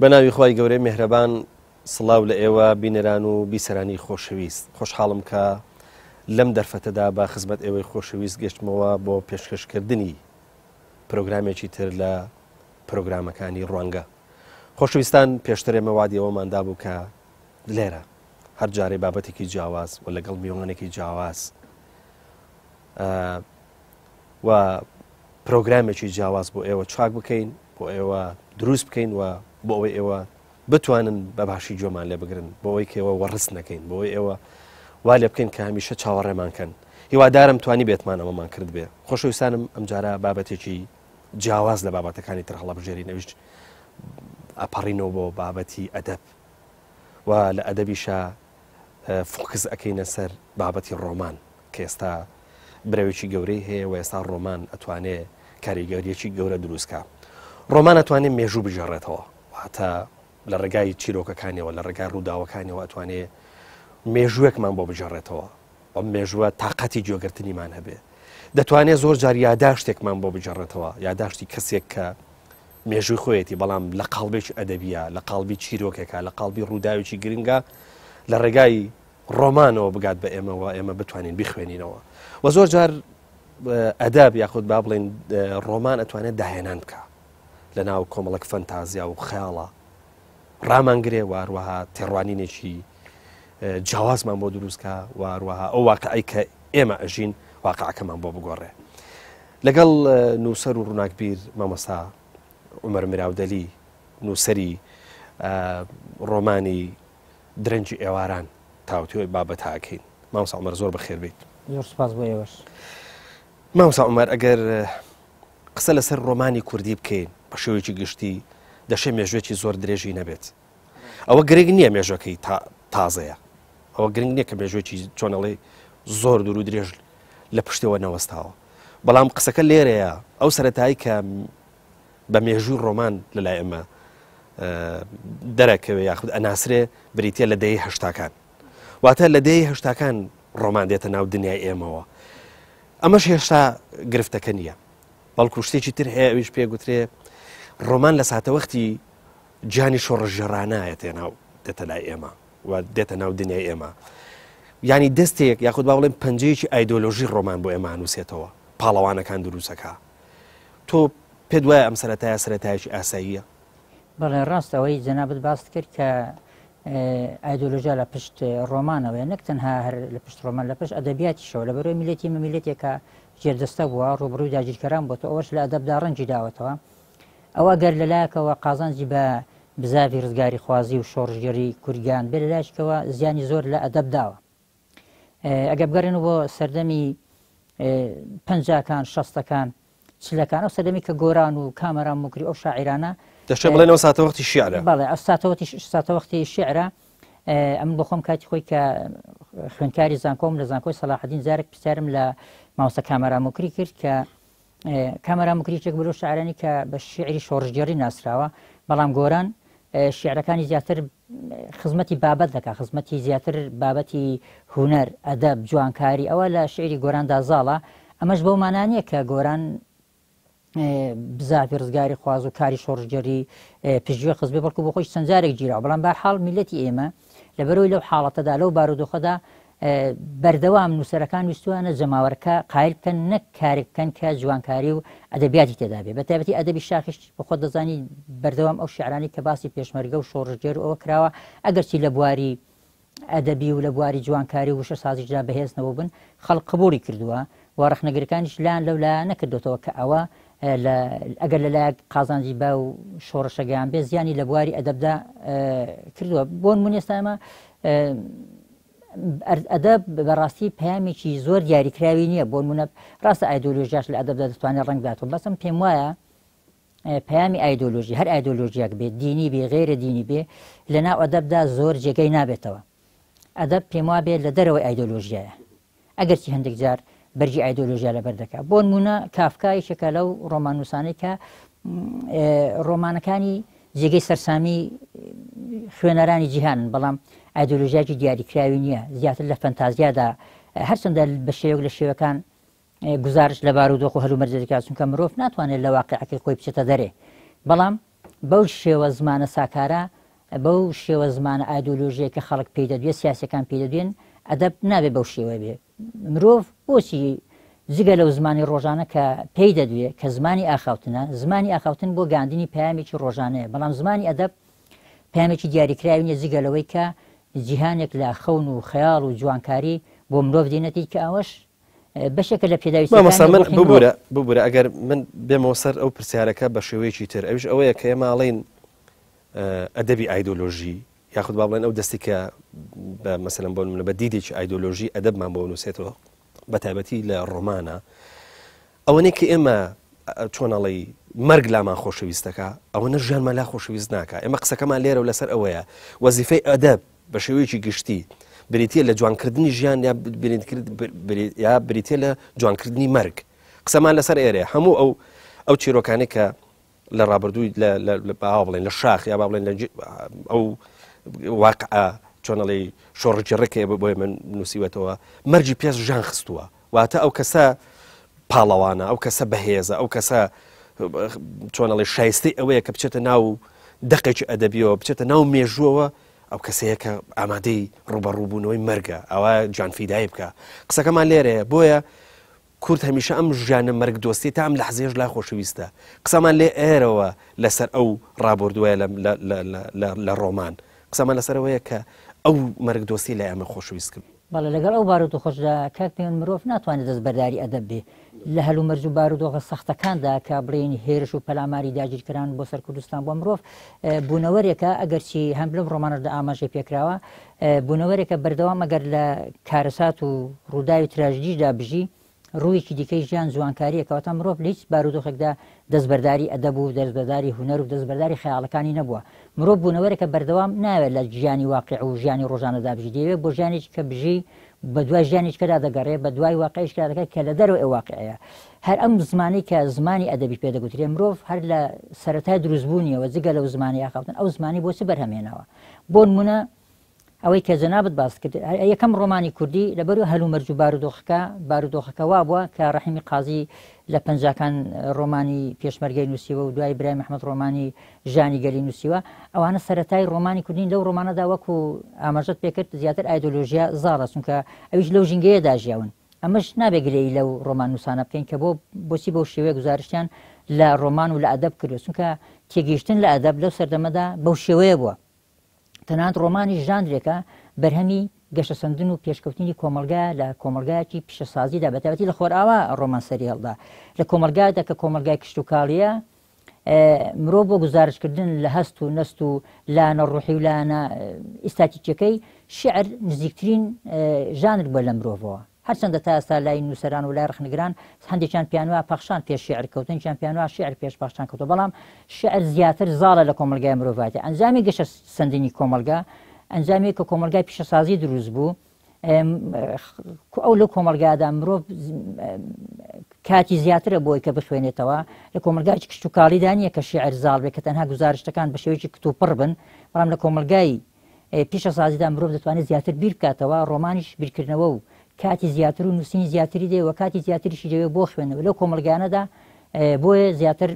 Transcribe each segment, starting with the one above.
بە ناوی خوای گەورەی مێهرەبان سڵاو لە ئێوە بینەران و بیسەرانی خۆشەویست خۆشحاڵم کە لەم دەرفەتەدا بە خزمەت ئێوەی خۆشەویست گەشتمەوە بۆ پێشکەشکردنی پرۆگرامێکی تر لە پرۆگرامەکانی ڕوانگە خۆشەویستان پێشتر ئێمە وادی ئەوەمان دابوو کە لێرە هەر جارێ بابەتێکی جیاواز و لەگەڵ میوانێکی جیاواز و پرۆگرامێکی جیاواز بۆ ئێوە چاک بکەین بۆ ئێوە دروست بکەین و بۆ ئەوەی ئێوە بتوانن بە باشی گوێمان لێ بگرن بۆ ئەوەی کە ئێوە وەڕس نەکەین بۆ ئەوەی ئێوە وا لێ بکەین کە هەمیشە چاوەڕێمان کەن هیوادارم توانی بێتمان ئەوەمان کرد بێ خۆشەویستانم ئەمجارە بابەتێکی جیاواز لە بابەتەکانی تر هەڵەبژێرین ئەویش ئەپەڕینەوە بۆ بابەتی ئەدەب و لە ئەدەبیشا فۆکس ئەکەینە سەر بابەتی ڕۆمان کە ئێستا برەوێکی گەورەی هەیە و ئێستا ڕۆمان ئەتوانێ کاریگەریەکی گەورە دروستکە ڕۆمان ئەتوانێ مێژوو بگێڕێتەوە واتە لە ڕێگای چیرۆکەکانیەوە لە ڕێگای ڕووداوەکانیەوە ئەتوانێ مێژووێکمان بۆ بگێڕێتەوە ئەم مێژووە تااقەتی گوێگرتنیمان هەبێ دەتوانێت زۆر جار یاداشتێکمان بۆ بگێڕێتەوە یاداشتی کەسێک کە مێژووی خۆیەتی بەڵام لە قاڵبێکی ئەدەبیە لە قاڵبی چیرۆکێکە لە قاڵبی ڕووداوێکی گرنگە لە ڕێگای ڕۆمانەوە بگات بە ئێمەوە ئێمە بتوانین بیخوێنینەوە و زۆر جار ئەداب یاخود با بڵێن ڕۆمان ئەتوانێت داهێنان بکە لە ناو کۆمەڵک فەنتازیا و خەیاڵە ڕامانگرێ و هەروەها تێڕوانینێکی جیاوازمان بۆ دروستکە و هەروەها ئەو واقعی کە ئێمە ئەژین واقعەکەمان بۆ بگۆڕێ لەگەڵ نووسەر و ڕووناکبیر مامۆستا عومەر مراودەلی نووسەری ڕۆمانی درەنگی ئێواران تاوتوێ بابەتە ئەکەین. مامۆستا عومەر زۆر بەخێر بێیت. زۆر سوپاس بۆ ئێوەش. مامۆستا عومەر ئەگەر قسە لەسەر ڕۆمانی کوردی بکەین بە شێوەیەکی گشتی دەشێ مێژوێکی زۆر درێژی نەبێت. ئەوە گرنگ نییە مێژەکەی تازەیە ئەوە گرنگ نییە کە مێژوێکی چۆنەڵی زۆر دوور و درێژ لە پشتەوە نەوەستاوە بەڵام قسەکە لێرەیە ئەو سەتایی کە بە مێژووی ڕۆمان لە لای ئەمە دەرەکەوێ یاخود ئەناسرێ بریتە لە دەی هەشتاکان واتە لە دەی هەشتاکان ڕۆمان دێتە ناو دنیای ئێمەوە ئەمەش هێشتا گرفتەکە نییە بەڵکو شتێکی تر هەیە ئەویش پێ گوترێ ڕۆمان لە ساتەوەختی گیانی شۆڕشگێڕانە یەتێ ناو دێتە لای ئێمە و دێتە ناو دنیای ئێمە ینی دەستێک یاخود با بڵێن پەنجەیەکی ئایدۆلۆژی ڕۆمان بۆ ئێمە نووسێتەوە پاڵەوانەکان دروستەکە تۆ پێت وایە ئەم سەرەتایە سەرەتایەکی ئاساییە؟ بەڵێ ڕاست ئەوەی جەنابت باست کرد کە ئایدۆلۆژیا لە پشت ڕۆمانەوەیە نەک تەنها هەر لە پشت ڕۆمان لە پشت ئەدەبیاتیشەوە لە بەرەوەی میلەتی مە میلەتێکە ژێردەستە بووە ڕووبڕووی داگیرکەران بۆتەوە ئەوەش لە ئەدەبدا ڕەنگی داوەتەوە ئەوە گەر لە لایەکەوە قازانجی بە بزاڤی ڕزگاریخوازی و شۆڕشگێڕی کورد گەیاند بێ، لە لایەکیکەوە زیانی زۆر لە ئەدەب داوە. ئەگەر بگەڕێنەوە بۆ سەردەمی پەنجاکان، شەستەکان، چلەکان، ئەو سەردەمی کە گۆران و کامەران موکری ئەو شاعیرانە دەشێ بڵێن ئەو ساتەوەختی شیعرە. بەڵێ، ئەو ساتەوەختی ساتەوەختی شیعرە. ئەمن بۆ خۆم کاتی خۆی کە خوێندکاری زانکۆم لە زانکۆی سەلاحەدین جارێک پرسیارم لە مامۆستا کامەران موکری کرد کە کامەران موکری یەکێک بوو لەو شاعرانی کە بە شیعری شۆڕشگێڕی ناسراوە، بەڵام گۆران شیعرەکانی زیاتر خزمەتی بابەت دەکات، خزمەتی زیاتر بابەتی هونەر، ئەدەب، جوانکاری، ئەوە لە شیعری گۆراندا زاڵە، ئەمەش بەو مانا نییە کە گۆران بزاڤی ڕزگاری خواز و کاری شۆڕشگێڕی پشتگوێ خستبێ، بەڵکو بۆ خۆی چەند جارێک گیراوە، بەڵام بەهەرحاڵ میللەتی ئێمە لەبەرئەوەی لەو حاڵەتەدا، لەو بارودۆخەدا بەردەوام نووسەرەکان ویستویانە جەماوەرەکە قایل بکەن نەک کارێک بکەن کە جوانکاری و ئەدەبیاتی تێدا بێ، بەتایبەتی ئەدەبی شاخیش بە خۆت دەزانی بەردەوام ئەو شیعرانەی کە باسی پێشمەرگە و شۆڕشگێر و ئەوە کراوە ئەگەرچی لە بواری ئەدەبی و لە بواری جوانکاری و وشەسازیشدا بەهێز نەبووبن خەڵک قبوڵی کردووە و ڕەخنەگرەکانیش لایان لەو لایە نەکردۆتەوە کە ئەوە لە ئەگەر لە لایەک قازانجی بە و شۆڕشەگەیان بێ زیانی لە بواری ئەدەبدا کردووە بۆ نموونە ئێستا ئێمە ئەدەب بەڕاستی پەیامێکی زۆر دیاریکراوی نییە بۆ نمونە ڕاستە ئایدۆلۆژیاش لە ئەدەبدا دەتوانێت ڕەنگ بداتەوە بەس من پێم وایە پەیامی ئایدۆلۆژی هەر ئایدۆلۆژیاک بێت دینی بێ غێرە دینی بێ لە ناو ئەدەبدا زۆر جێگەی نابێتەوە ئەدەب پێم وابێ لە دەرەوەی ئایدۆلۆژیایە ئەگەرچی هەندێک جار بەرگی ئایدۆلۆژیا لەبەر دەکات بۆ نمونە کافکا یەکێکە لەو ڕۆماننووسانەی کە ڕۆمانەکانی جێگەی سەرسامی خوێنەرانی جیهانن بەڵام ئایدۆلۆژیاکی دیاریکراوی نییە زیاتر لە فەنتازیادا هەرچەندە بە شێوەک لە شێوەکان گزارش لە بارودۆخ و هەلومەرجە دەکات چونکە مرۆڤ ناتوانێت لە واقعەکەی خۆی بچێتە دەرێ بەڵام بەو شێوە زمانە ساکارە، بەو شێوە زمانە ئایدۆلۆژییە کە خەڵک پێی دەدوێ، سیاسیەکان پێی دەدوێن، ئەدەب نابێ بەو شێوەیە بێ. مرۆڤ بۆچی جگە لەو زمانی ڕۆژانە کە پێی دەدوێ، کە زمانی ئاخاوتنە، زمانی ئاخاوتن بۆ گەیاندنی پەیامێکی ڕۆژانەیە، بەڵام زمانی ئەدەب پەیامێکی دیاریکراوی نیە جگە لەوەی کە جیهانێک لە خەون و خەیاڵ و جوانکاری بۆ مرۆڤ دێنێتی کە ئەوەش بەشێکە لە پێداویستیەکانی مامۆستا من ڕۆحی مرۆڤ. ببورە ببورە ئەگەر من بێمەوە سەر ئەو پرسیارەکە بە شێوەیەکی تر ئەویش ئەوەیە کە ئێمە ئەڵێین ئەدەبی ئایدۆلۆژی یاخود با بڵێن ئەو دەستی کە بە مەسەلەن بۆ نمونە بە دیدێکی ئایدۆلۆژی ئەدەبمان بۆ نووسێتەوە بە تایبەتی لە ڕۆمانە ئەوەنەی کە ئێمە چۆن ئەڵێی مەرگ لامان خۆشەویستەکە ئەوەنە ژیانمان لا خۆشەویست ناکە ئێمە قسەکەمان لێرە و لەسەر ئەوەیە وەزیفەی ئەدەب بە شێوەیەکی گشتی بریتە لە جوانکردنی ژیان یا یا بریتە لە جوانکردنی مەرگ قسەمان لەسەر ئێرێ هەموو ئەو ئەو چیرۆکانی کە لە ڕابردووی لە باوا بڵێن لە شاخ یا با بڵێن لە ئەو واقع چۆنەڵی شۆڕگێڕێکێ بۆ من نووسیوەتەوە مەرجی پێش ژان خستووە واتە ئەو کەسە پاڵەوانە ئەو کەسە بەهێزە ئەو کەسە چۆنەڵی شایستەی ئەوەیە کە بچێتە ناو دەقێکی ئەدەبیەوە بچێتە ناو مێژووەوە ئەو کەسەیە کە ئامادەی ڕوبەڕووبوونەوەی مەرگە ئەوە جانفیدایی بکە قسەکەمان لێرەیە بۆیە کورد هەمیشە ئەم ژیانە مەرگ دۆستی تا ئەم لەحزەیەش لا خۆشەویستە قسەمان لێ ئێرەوە لەسەر ئەو ڕابردووە لە ڕۆمان قسەمان لەسەرەوەیە کە ئەو مەرگ دۆستی لای ئەمە خۆشەویست کرد. بەڵێ لەگەڵ ئەو بارودۆخەشدا کاک پەیوەند مرۆڤ ناتوانێت دەستبەرداری ئەدەب بێ لە هەلومەرج و بارودۆخە سەختەکاندا کە بڵێین هێرش و پەلاماری داگیرکەران بۆ سەر کوردستان بۆ مرۆڤ بوونەوەرێکە ئەگەرچی هەم لەم ڕۆمانەشدا ئاماژەی پێکراوە بوونەوەرێکە بەردەوام ئەگەر لە کارەسات و ڕووداوی تراژدیشدا بژی، ڕوویەکی دیکەی ژیان جوانکارییە، کەواتە مرۆڤ لە هیچ بارودۆخێکدا دەستبەرداری ئەدەب و دەستبەرداری هونەر و دەستبەرداری خەیاڵەکانی نەبووە. مرۆڤ بوونەوەرێکە بەردەوام نایەوێت لە ژیانی واقیع و ژیانی ڕۆژانەدا بژی، دەیەوێت بۆ ژیانێکی کە بژی بە دوای ژیانێکی کەدا دەگەڕێ، بە دوای واقیعێکی کەدا دەگەڕێ کە لە دەرەوەی ئەو واقیعەیە. هەر ئەم زمانەی کە زمانی ئەدەبی پێ دەگوترێ، مرۆڤ هەر لە سەرەتای دروستبوونیەوە جگە لەو زمانی ئاخاوتن، ئەو زمانی بۆ چ بەرهەم هێناوە؟ بۆ نموونە ئەوەی کە جەنابت باست کرد یەکەم ڕۆمانی کوردی لەبەر هەلومەرج و بارودۆخەکە بارودۆخەکە وابووە کە ڕەحیمی قازی لە پەنجاکان ڕۆمانی پێشمەرگەی نووسیوە و دوای برای محمد ڕۆمانی ژانی گەلی نووسیوە ئەوانە سەتای ڕۆمانی کوردین لەو ڕۆمانەدا وەکو ئاماژەت پێکرد زیاتر ئایدۆلۆژیا زاڵە چونکە ئەویش لەو ژینگەیەدا ژیاون ئەمەش نابێ گلەیی لەو ڕۆماننووسانە بکەین کە بۆ بۆچی بەو شێوەیە گوزارشتیان لە ڕۆمان و لە ئەدەب کردووە چونکە تێگەیشتن لە ئەدەب لەو سەردەمەدا بەو شێوەیە بووە تەنانەت ڕۆمانیش ژانرێکە بەرهەمی گەشەسەندن و پێشکەوتنی کۆمەڵگا لە کۆمەڵگایەکی پیشەسازیدا بەتایبەتی لە خۆرئاوا ڕۆمان سەری هەڵدا لە کۆمەڵگادا کە کۆمەڵگای کشتوکاڵیە مرۆڤ بۆ گوزارشتکردن لە هەست و نەست و لایەنە ڕوحی و لایەنە ئیستاتیکیەکەی شیعر نزیکترین ژانر بووە لە مرۆڤەوە. هەرچەندە تا ئێستا لای نووسەران و لای ڕەخنەگران هەندێکیان پێیان وایە پەخشان پێش شیعر کەوتن، هەندێکیان پێیان وایە شیعر پێش پەخشان کەوتووە، بەڵام شیعر زیاتر زاڵە لە کۆمەڵگای مرۆڤایەتی. ئەنجامی گەشەسەندنی کۆمەڵگا، ئەنجامی کە کۆمەڵگای پیشەسازی دروست بوو، ئەو لەو کۆمەلگادا مرۆڤ کاتی زیاترە بۆی کە بخوێنێتەوە لە کۆمەلگای کشتتوکاڵیدا نییە کە شیعر زاڵ بێت کە تەنها گوزارشتەکان بە شێوەیەکی کتوپڕ بن بەڵام لە کۆمەلگای پیشەسازیدا مرۆڤ دەتوانێت زیاتر بیر بکاتەوە ڕۆمانیش بیرکردنەوە و کاتی زیاتر و نووسینی زیاتری دێ و کاتی زیاتریشی دەوێت بۆ خوێندنەوە لەو کۆمەلگانەدا بۆیە زیاتر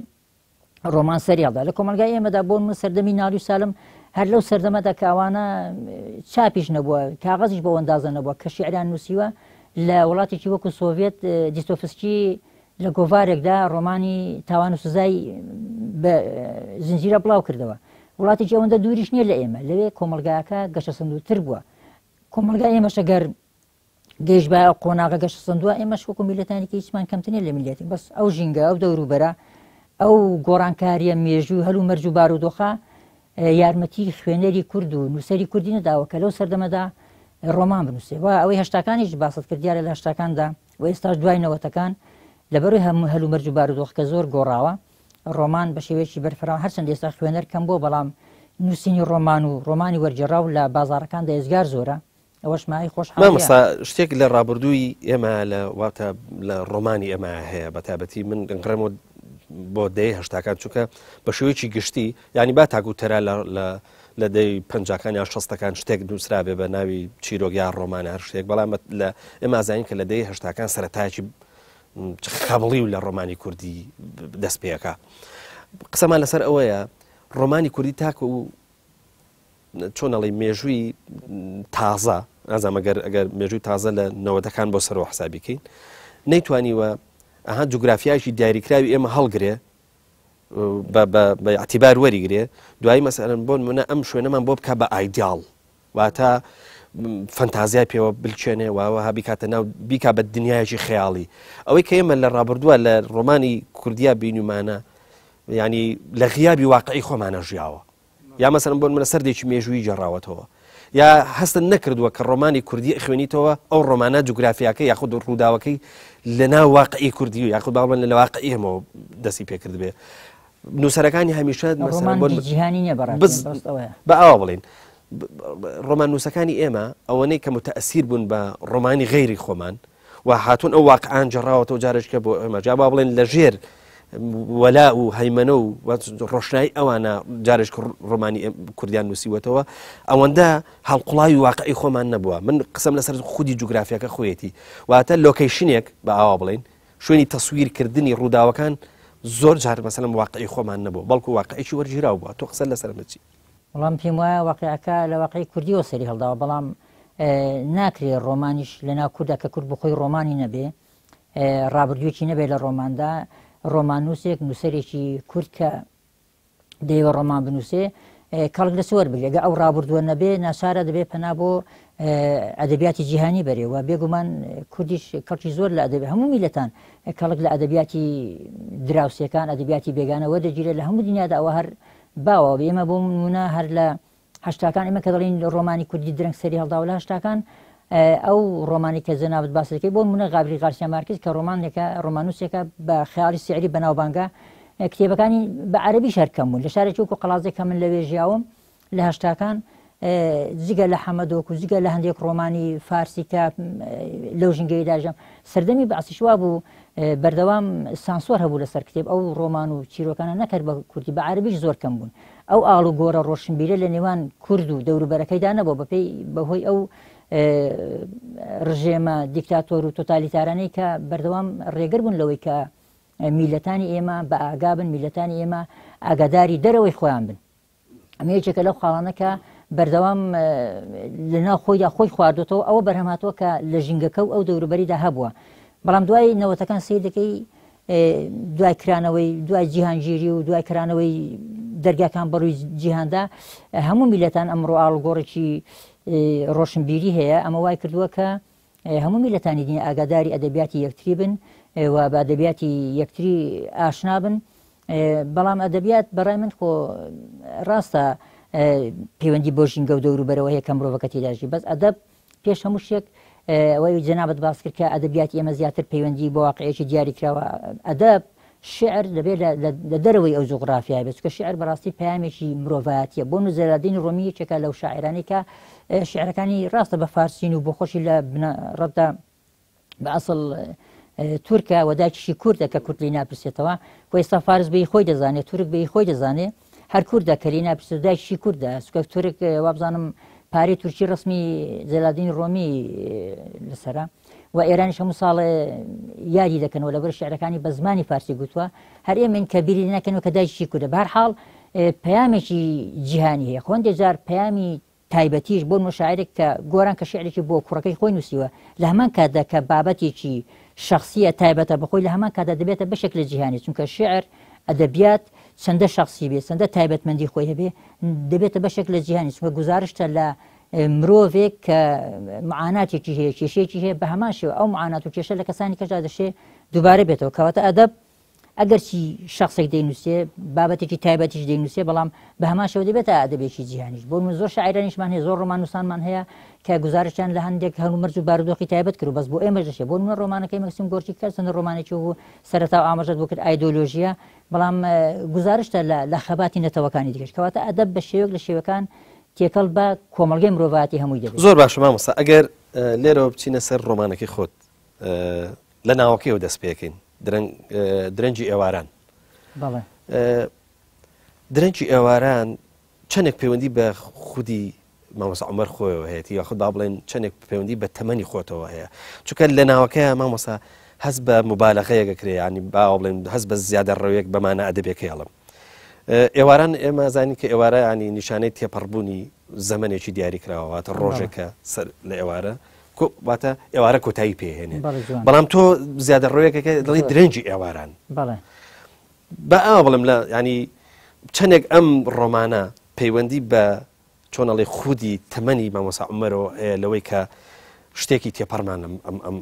ڕۆمان سەری هەڵدا لە کۆمەلگای ئێمەدا بۆ من سەردەمی نالی و سالم هەر لەو سەردەمەدا کە ئەوانە چاپیش نەبووە کاغەزیش بۆ ئەندازە نەبووە کە شیعریان نووسیوە لە وڵاتێکی وەکو سۆڤێت دیستۆفسکی لە گۆڤارێکدا ڕۆمانی تاوان و سزای بە زنجیرە بڵاو کردەوە وڵاتێکی ئەوەندە دووریش نییە لە ئێمە لەوێ کۆمەلگاکە گەشەسەندووتر بووە کۆمەلگای ئێمەشە گەر گەیشت بە قۆناغە گەشەسەندووە ئێمەش وەکو میللەتانی کە هیچمان کەمتر نیە لە میللەتێک بەس ئەو ژینگە ئەو دەوروبەرە ئەو گۆڕانکاریە مێژوو هەلو مەرج و بارودۆخە یارمەتی خوێنەری کورد و نووسەری کوردی نەداوە کە لەو سەردەمەدا ڕۆمان بنووسێ و ئەوەی هەشتاکانیش باست کرد دیارە لە هەشتاکاندا و ئێستاش دوای نەوەتەکان لەبەروی هەموو هەلومەرج و بارودۆخەکە زۆر گۆڕاوە ڕۆمان بە شێوەیەکی بەرفراوان هەرچەند ئێستا خوێنەر کەم بووە بەڵام نووسینی ڕۆمان و ڕۆمانی وەرگێڕاو لە بازاڕەکاندا ئێجگار زۆرە ئەوەش مایەی خۆشحاڵیە. مامۆستا شتێک لە ڕابردووی ئێمە لە واتە لە ڕۆمانی ئێمە هەیە بە تایبەتی من دەگەڕێمەوە بۆ دەیەی هەشتاکان چونکە بە شێوەیەکی گشتی یعنی با تاکو تەرا لە لە لە دەی پەنجاکان یا شەستەکان شتێک نووسرابێ بە ناوی چیرۆک یا ڕۆمان هەر شتێک بەڵام لە ئێمە زانین کە لە دەی هەشتاکان سەرەتایەکی خەبڵی و لە ڕۆمانی کوردی دەست پێەکە قسەمان لەسەر ئەوەیە ڕۆمانی کوردی تاکو چۆن ئەڵێی مێژووی تازە نازانم ئەگەر ئەگەر مێژووی تازە لە نەوەدەکان بۆ سەرەوە حسابی کەین نەیتوانیوە ئەها جوگرافیایکی دیاریکراوی ئێمە هەڵگرێ بە اعتیبار وەریگرێ دوایی مەسەلەن بۆ نمونە ئەم شوێنەمان بۆ بک بە ئایدیاڵ واتە فەنتازیای پێوە بلچێنێ واوەها بیکاتە ناو بیکا بە دنیایەکی خەیاڵی ئەوەی کە ئێمە لە ڕابردووە لە ڕۆمانی کوردیا بینیمانە ینی لە غیابی واقعی خۆمانە ژیاوە یا مەسەلەن بۆ نمونە سەردێکی مێژوویی گێڕاوەتەوە یا هەستن نەکردووە کە ڕۆمانی کوردی ئەخوێنیتەوە ئەو ڕۆمانە جوگرافیاکە یاخود ڕووداوەکەی لە ناو واقعی کوردی و یاخود باڵێن لە واقعی ئێمەوە دەستی پێکرد بێ نووسەرەکانی هەمیشە ڕۆمان جیهانی نییە بە ئاوا بڵین ڕۆمان نووسەکانی ئێمە ئەوەنەی کە متەسیر بوون بە ڕۆمانی غەیری خۆمان و هاتوون ئەو واقعان جێڕاوەتەوە جارێکە بۆ ئێمە جا با بڵێن لە ژێر وەلا و هەیمەنە و ڕۆشنایی ئەوانە جارێک ڕۆمانی کوردیان نووسیوەتەوە ئەوەندە هەڵقوڵاوی واقعی خۆمان نەبووە من قسەم لەسەر خودی جوگرافیەکە خۆیەتی واتە location ێک بە ئاوا بڵین شوێنی تەسویرکردنی ڕووداوەکان زۆر جار مەسەلەن واقعی خۆمان نەبوو بەڵکو واقعێکی وەرگیراو بووە تۆ قسە لەسەر ئەمە چی؟ وەڵام پێم وایە واقیعەکە لە واقعی کوردیەوە سەری هەڵداوە بەڵام ناکرێ ڕۆمانیش لە ناو کووردا کە کورد بخۆی ڕۆمانی نەبێ ڕابردوویەکی نەبێ لە ڕۆماندا ڕۆماننووسێک نووسەرێکی کورد کە دەیەوە ڕۆمان بنووسێ کەڵک لە چ وەربگرێ گە ئەو ڕابردووە نەبێ ناچارە دەبێ پەنا بۆ ئەدەبیاتی جیهانی بەرێ و بێگومان کوردیش کەڵکی زۆر لە ئەدەبی هەموو میلەتان کەڵک لە ئەدەبیاتی دراوسێکان ئەدەبیاتی بێگانە وەردەگیرێت لە هەموو دنیادا ئەوە هەر باوە ئێمە بۆ نمونە هەر لە هەشتاکان ئێمە کە دەڵێین ڕۆمانی کوردی درەنگ سەری هەڵداوە لە هەشتاکان ئەو ڕۆمانی کە جەنابت باس دەکەی بۆ نمونە غابری غارسیا مارکس کە ڕۆمانێکە ڕۆمانووسێکە بە خەیاڵی سیعری بەناوبانگە کتێبەکانی بە عەرەبیش هەر کەم بوون لە شارێکی وەکو قەڵادزێ کە من لەوێ ژیاوم لە هەشتاکان جگە لە حەمەدۆک و جگە لە هەندێک ڕۆمانی فارسی کە لەو ژینگەیەدا ژیام سەردەمی بەعسیش وا بوو بەردەوام سانسۆر هەبوو لەسەر کتێب ئەو ڕۆمان و چیرۆکانە نەکرد بە کوردی بە عەرەبیش زۆر کەم بوون ئەو ئاڵوگۆڕە ڕۆشنبیرە لە نێوان کورد و دەوروبەرەکەیدا نەبووە بەپێی بەهۆی ئەو ڕژێمە دیکتاتۆر و تۆتالیتارانەی کە بەردەوام ڕێگر بوون لەوەی کە میلەتانی ئێمە بە ئاگا بن میلەتانی ئێمە ئاگاداری دەرەوەی خۆیان بن ئەمە یەکێکە لەو خاڵانە کە بەردەوام لەناو خۆیدا خۆی خواردوتەوە ئەوە بەرهەم هاتووە کە لە ژینگەکە و ئەو دەوروبەریدا هەبووە بەڵام دوای نەوەتەکان سیر دەکەی دوای کرانەوەی دوای جیهانگیری و دوای کرانەوەی دەرگاکان بەڕووی جیهاندا هەموو میلەتان ئەمڕۆ ئاڵوگۆڕێکی ڕۆشنبیری هەیە ئەمە وای کردووە کە هەموو میلەتانی دنیا ئاگاداری ئەدەبیاتی یەکتری بن و بە ئەدەبیاتی یەکتری ئاشنا بن بەڵام ئەدەبیات بەڕای من خۆ ڕاستە پەیوەندی بۆ ژینگە و دەوروبەرەوە هەیە کە مرۆڤەکە تێداژی بەس ئەدەب پێش هەموو شتێک ئەوەی جەنابت باس کرد کە ئەدەبیاتی ئێمە زیاتر پەیوەندی بۆ واقعێکی دیاری کراوە ئەدەب شعر دەبێت لە دەرەوەی ئەو جوغرافیای بێت چونکە شعر بەڕاستی پەیامێکی مرۆڤایەتیە بۆ نوزەرادینی ڕۆمی یەکێکە لەو شاعرانی کە شعرەکانی ڕاستە بە فارسین و بۆ خۆشی لە بنەڕەتدا بە ئەسڵ تورکە و داکیشی کوردە کە کورد لی ناپرسێتەوە و ئێستا فارس بەی خۆی دەزانێت تورک بەی خۆی دەزانێت هەر کوردە کە لی ناپرسێت دایکیشی کوردە سوکە تورک وابزانم پارەی تورکی ڕسمی جەلادین ڕۆمی لەسرە و ئێرانیش هەموو ساڵێ یادی دەکەنەوە لەبەر شعرەکانی بە زمانی فارسی گوتووە هەر ئێمەین کە بیری نەکەنەوە کە دایکیشی کوردە بەهەر حاڵ پەیامێکی جیهانی هەیە خۆ هەندێک جار پەیامی تایبەتیش بۆ نموونە شاعیرێک کە گۆران کە شیعرێکی بۆ کوڕەکەی خۆی نووسیوە لە هەمان کاتدا کە بابەتێکی شەخسییە تایبەتە بە خۆی لە هەمان کاتدا دەبێتە بەشێک لە جیهانی چونکە شیعر ئەدەبیات چەندە شەخسی بێ چەندە تایبەتمەندی خۆی هەبێ دەبێتە بەشێک لە جیهانی چونکە گوزارشتە لە مرۆڤێک کە معاناتێکی هەیە کێشەیەکی هەیە بە هەمان شێوە ئەو معانات و کێشە لە کەسانی کەشدا دەشێ دووبارە بێتەوە کەواتە ئەدەب ئەگەرچی شەخسێک دەینووسێ، بابەتێکی تایبەتیش دەینووسێ، بەڵام بە هەمان شێوە دەبێتە ئەدەبێکی جیهانیش. بۆ نموونە زۆر شاعیرانیشمان هەیە، زۆر ڕۆماننووسانمان هەیە کە گوزارشتیان لە هەندێک هەلومەرج و بارودۆخی تایبەت کردووە، بەس بۆ ئێمەش دەشێ. بۆ نموونە ڕۆمانەکەی مەکسیم گۆرکی کە چەندە ڕۆمانێکی وەکوو سەرەتا و ئاماژەت بۆ کرد ئایدۆلۆژییە، بەڵام گوزارشتە لە لە خەباتی نەتەوەکانی دیکەش. کەواتە ئەدەب بە شێوەیەک لە شێوەکان تێکەڵ بە کۆمەڵگەی مرۆڤایەتی هەمووی دەبێ. زۆر باشە مامۆستا، ئەگەر لێرەوە بچینە سەر ڕۆمانەکەی خۆت، لە ناوەکەیەوە دەست پێکەین درەنگی ئێواران درەنگی ئێواران چەندێک پەیوەندی بە خودی مامۆستا عمر خۆیەوە هەیەی یاخود با بڵێن چەندێک پەیوەندی بە تەمەنی خۆتەوە هەیە چونکە لە ناوەکەی مامۆسا هەست بە مبالغەیەک کرێ ینی با بڵێن هەست بە زیادە ڕەوێک بەمانە ئەدەبێکەیەڵم. ئێواران ئێمە زانین کە ئێوارە ینی نیشانەی تێپەڕبوونی زەمنێکی دیاری کراوە واتە ڕۆژێکە سەر لە ئێوارە واتە ئێوارە کۆتایی پێهێنێ بەڵام تۆ زیادە ڕۆیەکەکە دڵی درەنگی ئێواران بە ئاوا بڵێم لە ینی چەندێک ئەم ڕۆمانە پەیوەندی بە چۆن ئەڵێی خودی تەمەنی مامۆستا عومەرەوە هەیە لەوەی کە شتێکی تێپەڕمان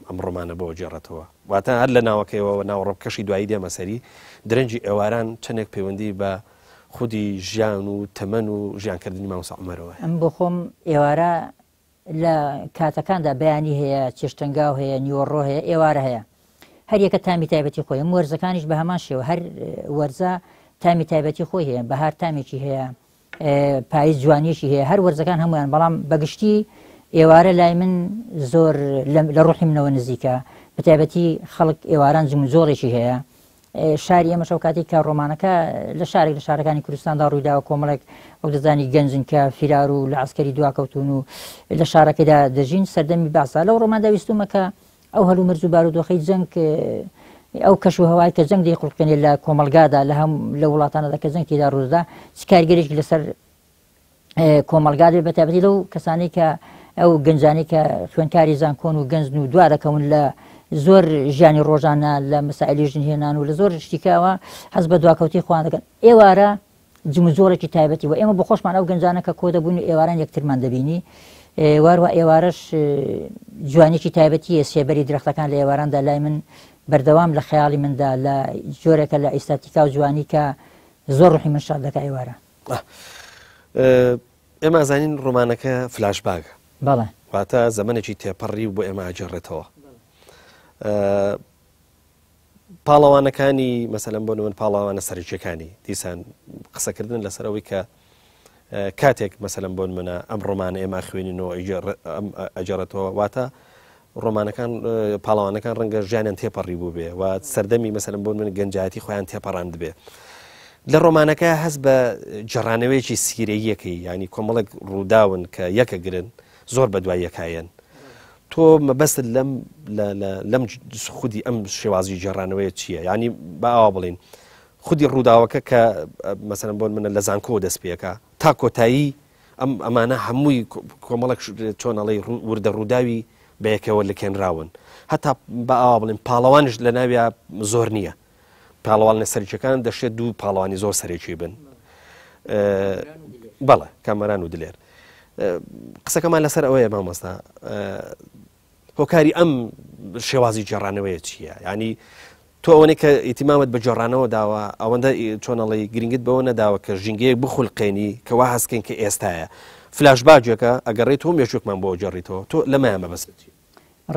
ئەم ڕۆمانە بۆ گێڕێتەوە واتە هەر لە ناوەکەیەوە ناوەڕۆکەشی دوایی دێمە سەری درەنگی ئێواران چەندێک پەیوەندی بە خودی ژیان و تەمەن و ژیانکردنی مامۆستا عومەرەوە هەیە. ئەمن بۆ خۆم ئێوارە لە کاتەکاندا بەیانی هەیە، چێشتەنگاو هەیە، نیوەڕۆ هەیە، ئێوارە هەیە. هەر یەکە تامی تایبەتی خۆی. هەموو وەرزەکانیش بە هەمان شێوە هەر وەرزە تامی تایبەتی خۆی هەیە. بەهار تامێکی هەیە، پاییز جوانیەکی هەیە، هەر وەرزەکان هەمویان، بەڵام بەگشتی ئێوارە لای من زۆر لە ڕوحی منەوە نزیکە، بەتایبەتی خەڵک ئێواران جموجۆڵێکی هەیە. شاری ئێمەش ئەو کاتێک کە ڕۆمانەکە لە شارێک لە شارەکانی کوردستاندا ڕوویداوە، کۆمەڵێک وەک دەزانی گەنجن کە فیرار و لە عەسکەری دواکەوتون و لە شارەکەدا دەژین، سەردەمی بەعسە. لەو ڕۆماندا ویستومە کە ئەو هەلومەرج و بارودۆخەی جەنگ، ئەو کەش و هەوای کە جەنگ دەیخوڵقێنێت لە کۆمەڵگادا، لە هەم لە وڵاتانەدا کە جەنگ تێدا ڕوودەدا، چ کاریگەریەکی لەسەر کۆمەڵگا دەبێت، بەتایبەتی لەو کەسانەی کە ئەو گەنجانەی کە خوێندکاری زانکۆن و گەنجن و دوا دەکەون لە زۆر ژیانی ڕۆژانە لە مەسائلی ژنهێنان و لە زۆر شتیکەوە حەز بە دواکەوتی خۆیان دەکەن. ئێوارە جموجۆڵێکی تایبەتی و ئێمە بۆ خۆشمان ئەو گەنجانە کە کۆ دەبوون و ئێواران یەکترمان دەبینی، واروە ئێوارەش جوانیەکی تایبەتیە، سێبەری درەختەکان لە ئێواراندا لای من بەردەوام لە خەیاڵی مندا لە جۆرێکە لە ئیستاتیکا و جوانی کە زۆر ڕوحی من شاد دەکا ئێوارە. ئێمە ئەزانین ڕۆمانەکە فلاشباگە. بەڵێ. واتە زەمەنێکی تێپەڕی و بۆ ئێمە ئەگێڕێتەوە. پاڵەوانەکانی مەسەلەن بۆ نمونە پاڵەوانە سەرەکیەکانی دیسان قسەکردن لەسەر ئەوەی کە کاتێک مەسەلەن بۆ نمونە ئەم ڕۆمانە ئێمە خوێنینەوە ئەگەڕێتەوە واتە ڕۆمانەکان پاڵەوانەکان ڕەنگە ژیانیان تێپەڕی بوو بێ و سەردەمی مەسەلەن بۆ من گەنجایەتی خۆیان تێپەڕاند بێ لە ڕۆمانەکە هەست بە جێڕانەوەیەکی سیرەیەکەی ینی کۆمەڵێک ڕووداون کە یەکەگرن زۆر بە دوای یەکایەن تۆ مەبەستت لەم لەم خودی ئەم شێوازی گێڕانەوەیە چییە؟ یعنی با ئاوا بڵین خودی ڕووداوەکە کە مەسەلەن بۆ منە لە زانکۆ دەست پێەکە تا کۆتایی ئەم ئەمانە هەمووی کۆمەڵک چۆنەڵی وردە ڕووداوی بەیەکەوە لکێنراون هەتا بە ئاوا بڵین پاڵەوانش لە ناویا زۆر نییە پاڵەوانە سەرکیەکان دەشێت دوو پاڵەوانی زۆر سەرەکی بن بەڵێ کامەران و دلێر قسەکەمان لەسەر ئەوەیە مامۆستا هۆکاری ئەم شێوازی گێڕانەوەیە چییە ینی تۆ ئەوەنەی کە ئیتیمامت بە گێڕانەوە داوە ئەوەندە چۆنەڵی گرنگت بەوە نەداوە کە ژینگەیەک بخولقێنی کە وا هەستکەین کە ئێستاە فلاشباجێکە ئەگەڕێت تۆ مێژوێکمان بۆ گێڕیتەوە تۆ لەمایان مەبەست چی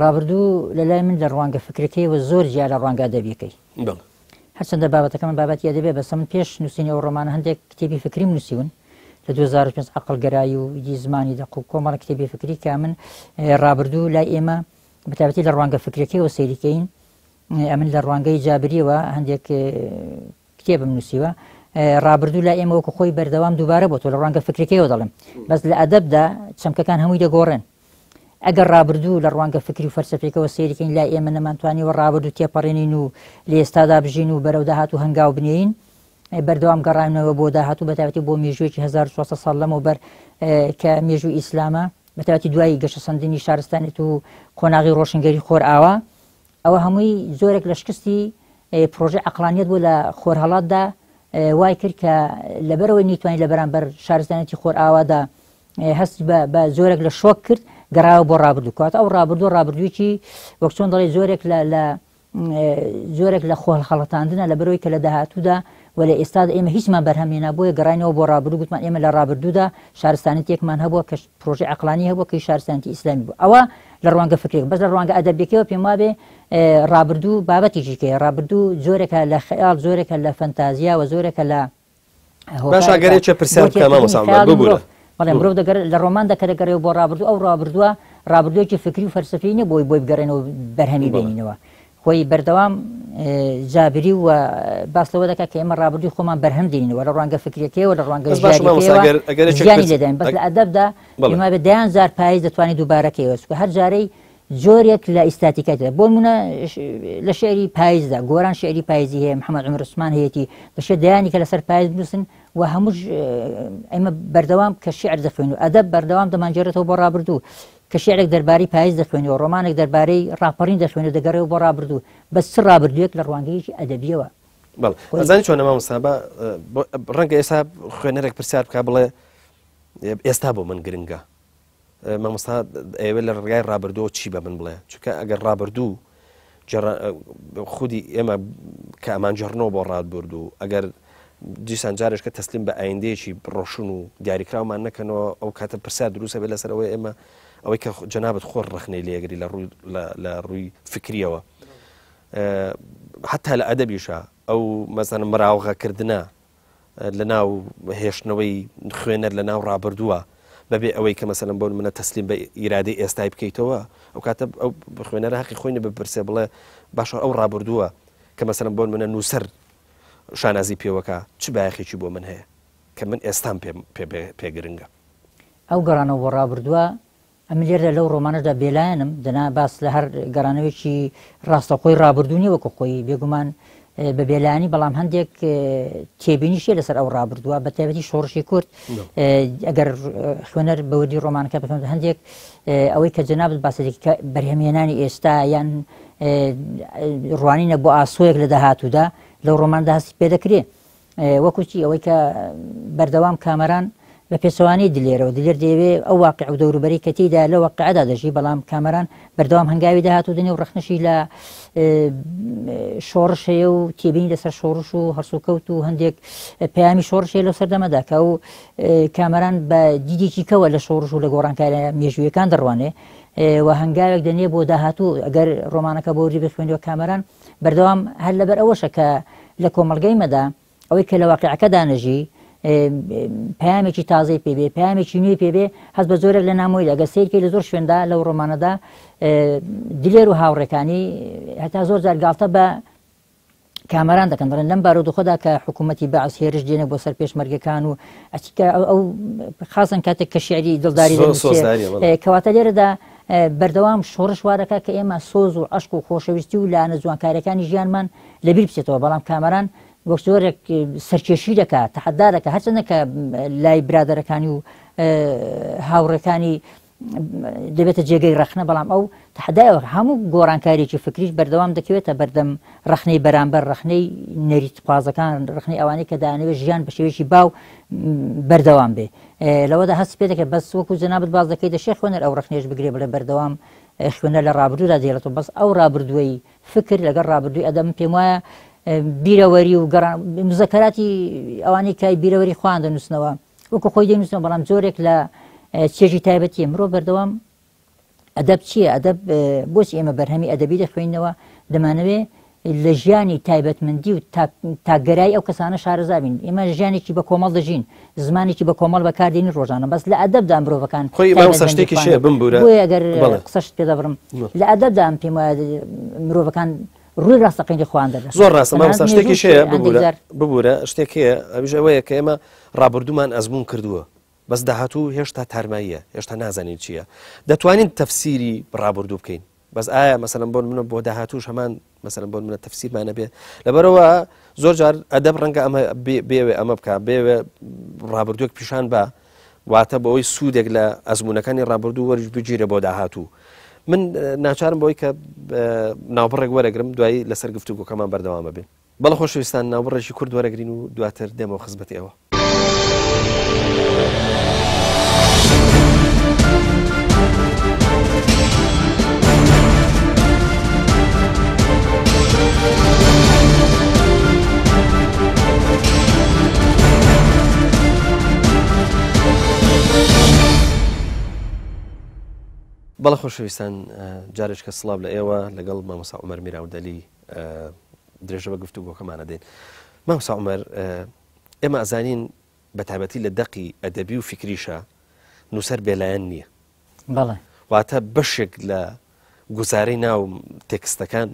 ڕابردوو لە لای من لە ڕوانگە فکرەکەیەوە زۆر جیا لە ڕوانگە ئەدەبیەکەی. بەڵێ. هەرچەندە بابەتەکە من بابەتی ئەدەبیە بەس من پێش نووسینی ئەو ڕۆمانە هەندێک کتێبی فکریم نووسیون لە 2005 عەقڵگەرایی و دی زمانی دەق و کۆمەڵە کتێبی فکری کە من ڕابردوو لای ئێمە بەتایبەتی لە ڕوانگە فکرەکەیەوە سەیری کەین ئەمن لە ڕوانگەی جابریەوە هەندێک کتێبم نووسیوە ڕابردوو لای ئێمە وەکو خۆی بەردەوام دووبارە بۆتەوە لە ڕوانگە فکرەکەیەوە دەڵێم بەس لە ئەدەبدا چەمکەکان هەمووی دەگۆڕێن ئەگەر ڕابردوو لە ڕوانگە فکری و فەلسەفیەکەوە سەیری کەین لای ئێمە نەمانتوانیوە ڕابردوو تێپەڕێنین و لە ئێستادا بژین و بەرەو داهاتوو هەنگاو بنێین بەردەوام گەڕاینەوە بۆ داهاتوو بەتایبەتی بۆ مێژوویەکی 1400 ساڵ لەمەوبەر کە مێژووی ئیسلامە بەتایبەتی دوای گەشەسەندنی شارستانێت و قۆناغی ڕۆشنگەری خۆرئاوا ئەوە هەمووی جۆرێک لە شکستی پرۆژەی عەقڵانیەت بوو لە خۆرهەڵاتدا وای کرد کە لەبەرەوەی نەیتوانی لە بەرامبەر شارستانێتی خۆرئاوادا هەستی بە جۆرێک لە شۆک کرد گەڕاوە بۆ ڕابردوو کەواتە ئەو ڕابردوو ڕابردوویی وەک چۆن دەڵێ جۆرێک لە لە جۆرێک لە خۆڵخەڵەتاندنە لە بەرەوەی کە لە داهاتوودا و لە ئێستادا ئێمە هیچمان بەرهەم نێنا بۆیە گەڕاینەوە بۆ ڕابردوو گوتمان ئێمە لە ڕابردوودا شارستانیتێکمان هەبووە کە پرۆژەی عەقڵانی هەبووە کە شارستانیتی ئیسلامی بوو ئەوە لە ڕوانگە فکرێک بەس لە ڕوانگە ئەدەبیەکەوە پێم وابێ ڕابردوو بابەتێکی کەیە ڕابردوو جۆرێکە لە خەیاڵ جۆرێکە لە فەنتازیا و جۆرێکە لە باشە ئەگەر یەکێ پرسیار بکا مامۆستا عومەر ببورە. بەڵێ مرۆڤ دەگەر لە ڕۆماندا کە دەگەڕێەوە بۆ ڕابردوو ئەو ڕابردووە ڕابردوویەکی فکری و فەلسەفی نیە بۆی بۆی بگەڕێنەوە بەرهەمی بێنینەوە خۆی بەردەوام جابری و باس لەوە دەکات کە ئێمە ڕابردووی خۆمان بەرهەم دێنینەوە لە ڕوانگە فکریەکەیەوە لە ڕوانگە ژیانی لێداین بەس لە ئەدەبدا پێم وابێ دەیان جار پاییز دەتوانێت دووبارەکەیەوە چونکە هەر جارەی جۆرێک لە ئیستاتیکای تێدا بۆ نمونە لە شعری پایزدا گۆران شعری پایزی هەیە محەممەد عمر عوسمان هەیەی دەشێت دەیانی کە لەسەر پایز بنووسن و هەمووش ئێمە بەردەوام کە شعر دەخوێن و ئەدەب بەردەوام دەمانگێڕێتەوە بۆ ڕابردوو کە شعرێک دەربارەی پایز دەخوێنی و ڕۆمانێک دەربارەی ڕاپەڕین دەخوێنی و دەگەڕێەوە بۆ ڕابردوو بەس چ ڕابردوویەک لە ڕوانگەیەکی ئەدەبیەوە. بەڵێ ئەزانی چۆنە مامۆستا با ڕەنگە ئێستا خوێنەرێک پرسیار بکا بڵێ ئێستا بۆ من گرنگە مامۆستا ئەیەوێت لە ڕێگای ڕابردووە چی بە من بڵێ چونکە ئەگەر ڕابردوو خودی ئێمە کە ئەمان جەڕنەوە بۆ ڕابرد و ئەگەر دیسان جارێک کە تەسلیم بە ئایندەیەکی ڕۆشن و دیاریکراومان نەکەنەوە ئەو کاتە پرسیار دروستە بێت لەسەر ئەوەی ئێمە ئەوەی کە جەنابەت خۆر ڕخنەی لێگری لە ڕووی لە ڕووی فکریەوە حتا لە ئەدەبیشە ئەو مەزانم مراوغەکردە لە ناو هێشتنەوەی خوێنەر لە ناو ڕابردووە بەبێ ئەوەی کە مەسەلەن بۆ نمونە تەسلیم بە ئیرادەی ئێستای بکەیتەوە ئەو کاتە ئەو خوێنەرە هەقی خۆی نیە بپرسێ بڵێ باشە ئەو ڕابردووە کە مەسەلەن بۆ نمونە نووسەر شانازی پێوەکە چ بایەخێکی بۆ من هەیە کە من ئێستام پێ پێ گرنگە. ئەو گەڕانەوە بۆ ڕابردووە ئەمن لێرەدا لەو ڕۆمانەشدا بێلایەنم، دەنا باس لە هەر گەڕانەوەیەکی ڕاستەوخۆی ڕابردوو نییە وەکو خۆی، بێگومان بە بێلایەنی، بەڵام هەندێک تێبینیش هەیە لەسەر ئەو ڕابردووە، بە تایبەتی شۆڕشی کورد، ئەگەر خوێنەر بە وردی ڕۆمانەکە بخوێنێت هەندێک ئەوەی کە جەنابت باسی دەکەی کە بەرهەمهێنانی ئێستا یان ڕوانینە بۆ ئاسۆیەک لە داهاتوودا لەو ڕۆماندا هەستی پێ دەکرێ. وەکو چی؟ ئەوەی کە بەردەوام کامەران بە پێچەوانەی دلێرەوە، دلێر دەیەوێ ئەو واقیع و دەوروبەرەی کە تێیدایە لەو واقیعەدا دەژی، بەڵام کامەران بەردەوام هەنگاوی داهاتوو دەنێ و ڕەخنەشی لە شۆڕش هەیە و تێبینی لەسەر شۆڕش و هەڵسوکەوت و هەندێک پەیامی شۆڕش هەیە لەو سەردەمەدا کە ئەو کامەران بە دیدێکی کەوە لە شۆڕش و لە گۆڕانکاریە مێژوویەکان دەڕوانێ و هەنگاوێک دەنێ بۆ داهاتوو. ئەگەر ڕۆمانەکە بە وردی بخوێنیەوە کامەران بەردەوام هەر لەبەر ئەوەشە کە لە کۆمەڵگەی مەدا ئەوەی کە لە واقیعەکەدا نەژی پەیامێکی تازەی پێ بێ، پەیامێکی نوێی پێ بێ، هەست بە جۆرێک لە نامۆیی دەکات. سەیر کەی لە زۆر شوێندا لەو ڕۆمانەدا دلێر و هاوڕێکانی هەتا زۆر جار گاڵتە بە کامەران دەکەن، دەڵێن لەم بارودۆخەدا کە حکوومەتی بەعس هێرش دێنێ بۆ سەر پێشمەرگەکان و ئەچیکە ئەو خاصن کاتێک کە شعری دڵداری دەنووسێ، کەواتە لێرەدا بەردەوام شۆڕش وا دەکات کە ئێمە سۆز و عەشق و خۆشەویستی و لایەنە جوانکاریەکانی ژیانمان لەبیر بچێتەوە، بەڵام کامەران وەک جۆرێک سەرکێشی دەکات، تەحەدا دەکات، هەرچەندە کە لای برادەرەکانی و هاوڕێکانی دەبێتە جێگەی ڕەخنە، بەڵام ئەو تەحەدای ئەوە هەموو گۆڕانکاریەکی فکریش بەردەوام دەکەوێتە بەردەم ڕەخنەی بەرامبەر، ڕەخنەی نەریتخوازەکان، ڕەخنەی ئەوانەی کە دەیانەوێت ژیان بە شێوەیەکی باو بەردەوام بێ. لەوەدا هەست پێ دەکرێت، بەس وەکو جەنابت باس دەکەی دەشێ خوێنەر ئەو ڕەخنەیەش بگرێ بڵێ بەردەوام خوێنەر لە ڕابردوودا دەیڵێتەوە، بەس ئەو ڕابردووەی فکر لەگەڵ ڕابردووی ئەدەب من پێم وایە بیرەوەری و گەڕان مزەکەراتی ئەوانەی کە بیرەوەری خۆیان دەنووسنەوە وەکو خۆی دەنووسنەوە، بەڵام جۆرێک لە چێژی تایبەتیە. مرۆ بەردەوام ئەدەب چییە؟ ئەدەب بۆچی ئێمە بەرهەمی ئەدەبی دەخوێنینەوە؟ دەمانەوێ لە ژیانی تایبەتمەندی و تاکگەرایی ئەو کەسانە شارەزا بین. ئێمە ژیانێکی بە کۆمەڵ دەژین، زمانێکی بە کۆمەڵ بەکاردێنین ڕۆژانە، بەس لە ئەدەبدا مرۆڤەکان خۆی مامۆستا شتێکی شێ بمبورە. بۆیە ئەگەر قسەشت پێ دەبڕم، لە ئەدەبدا ئەم پێم وایە مرۆڤەکان ڕووی ڕاستەقینەی خۆیان دەردەخەن. زۆر ڕاستە مامۆستا، شتێکی شێ ببورە، ببورە شتێک هەیە ئەویش ئەوەیە کە ئێمە ڕابردوومان ئەزموون کردووە، بەس داهاتوو هێشتا تارماییە، هێشتا نازانین چییە. دەتوانین تەفسیری ڕابردوو بکەین، بەس ئایا مەسەلەن بۆ نمونە بۆ داهاتووش هەمان مەسەلەن بۆ نمونە تەفسیرمان نەبێ؟ لەبەرەوە زۆر جار ئەدەب ڕەنگە ئەمە بێوێ ئەمە بکە، بێوێ ڕابردووێک پیشان بە، واتە بۆ ئەوەی سوودێک لە ئەزمونەکانی ڕابردوو وەرج بگیرە بۆ داهاتوو. من ناچارم بۆی کە ناوبڕێک وەرەگرم، دوایی لەسەر گفتوگۆکەمان بەردەوامە بین. بەڵێ خۆشەویستان ناوبڕێکی کورت وەرەگرین و دواتر دێمەوە خزمەتی ئێوە. بەڵێ خۆشەویستان جارێکە سڵاو لە ئێوە لەگەڵ مامۆستا عومەر میراودەلی درێژە بە گفتوگۆکەمان ئەدەین. مامۆستا عومەر، ئێمە ئەزانین بە تایبەتی لە دەقی ئەدەبی و فیکریشا نووسەر بێلایەن نییە. بەڵێ. واتە بەشێک لە گوزارەی ناو تێکستەکان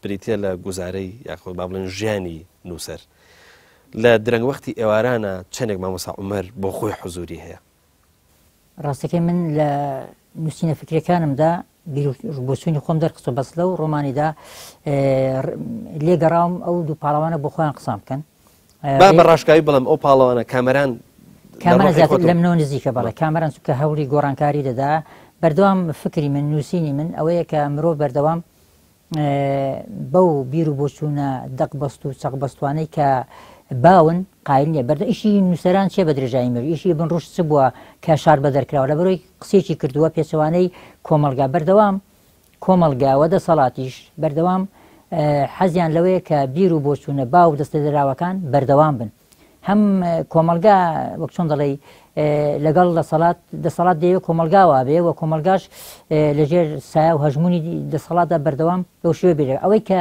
بریتییە لە گوزارەی یاخود با بڵێن ژیانی نووسەر. لە درەنگوەختی ئێوارانە چەندێک مامۆستا عومەر بۆ خۆی حزووری هەیە؟ ڕاستەکەی من لە نووسینە فکریەکانمدا بۆچوونی خۆم دەرخستوە بەس لەو ڕۆمانیدا لێگەڕاوم ئەو دوو پاڵەوانە بۆ خۆیان قسان بکەن. با بە ڕاشکاوی بڵێم ئەو پاڵەوانە کامەران کامەران زیاتر لە منەوە نزیکە بەڵێ کامەران چونکە هەوڵی گۆڕانکاری دەدا بەردەوام فکری من نووسینی من ئەوەیە کە مرۆڤ بەردەوام بەو بیر و بۆچوونە دەق بەست و چەق بەستوانەی کە باون قایل نییە بەردە ئیشی نووسەران چیە بە درێژایی مێژوو ئیشی ئیبن ڕوشد چ بووە کە شار بەدەر کراوە لەبەرەوەی قسەیەکی کردووە پێچەوانەی کۆمەڵگا بەردەوام کۆمەڵگا و دەسەڵاتیش بەردەوام حەزیان لەوەیە کە بیر و بۆچوونە باو و دەستلێدراوەکان بەردەوام بن. هەم کۆمەڵگا وەک چۆن دەڵێی لەگەڵ دەسەڵات دەسەڵات دەیەوێت کۆمەڵگا وابێ و کۆمەڵگاش لەژێر سایە و هەژموونی دەسەڵاتدا بەردەوام بەو شێوە بێت. ئەوەی کە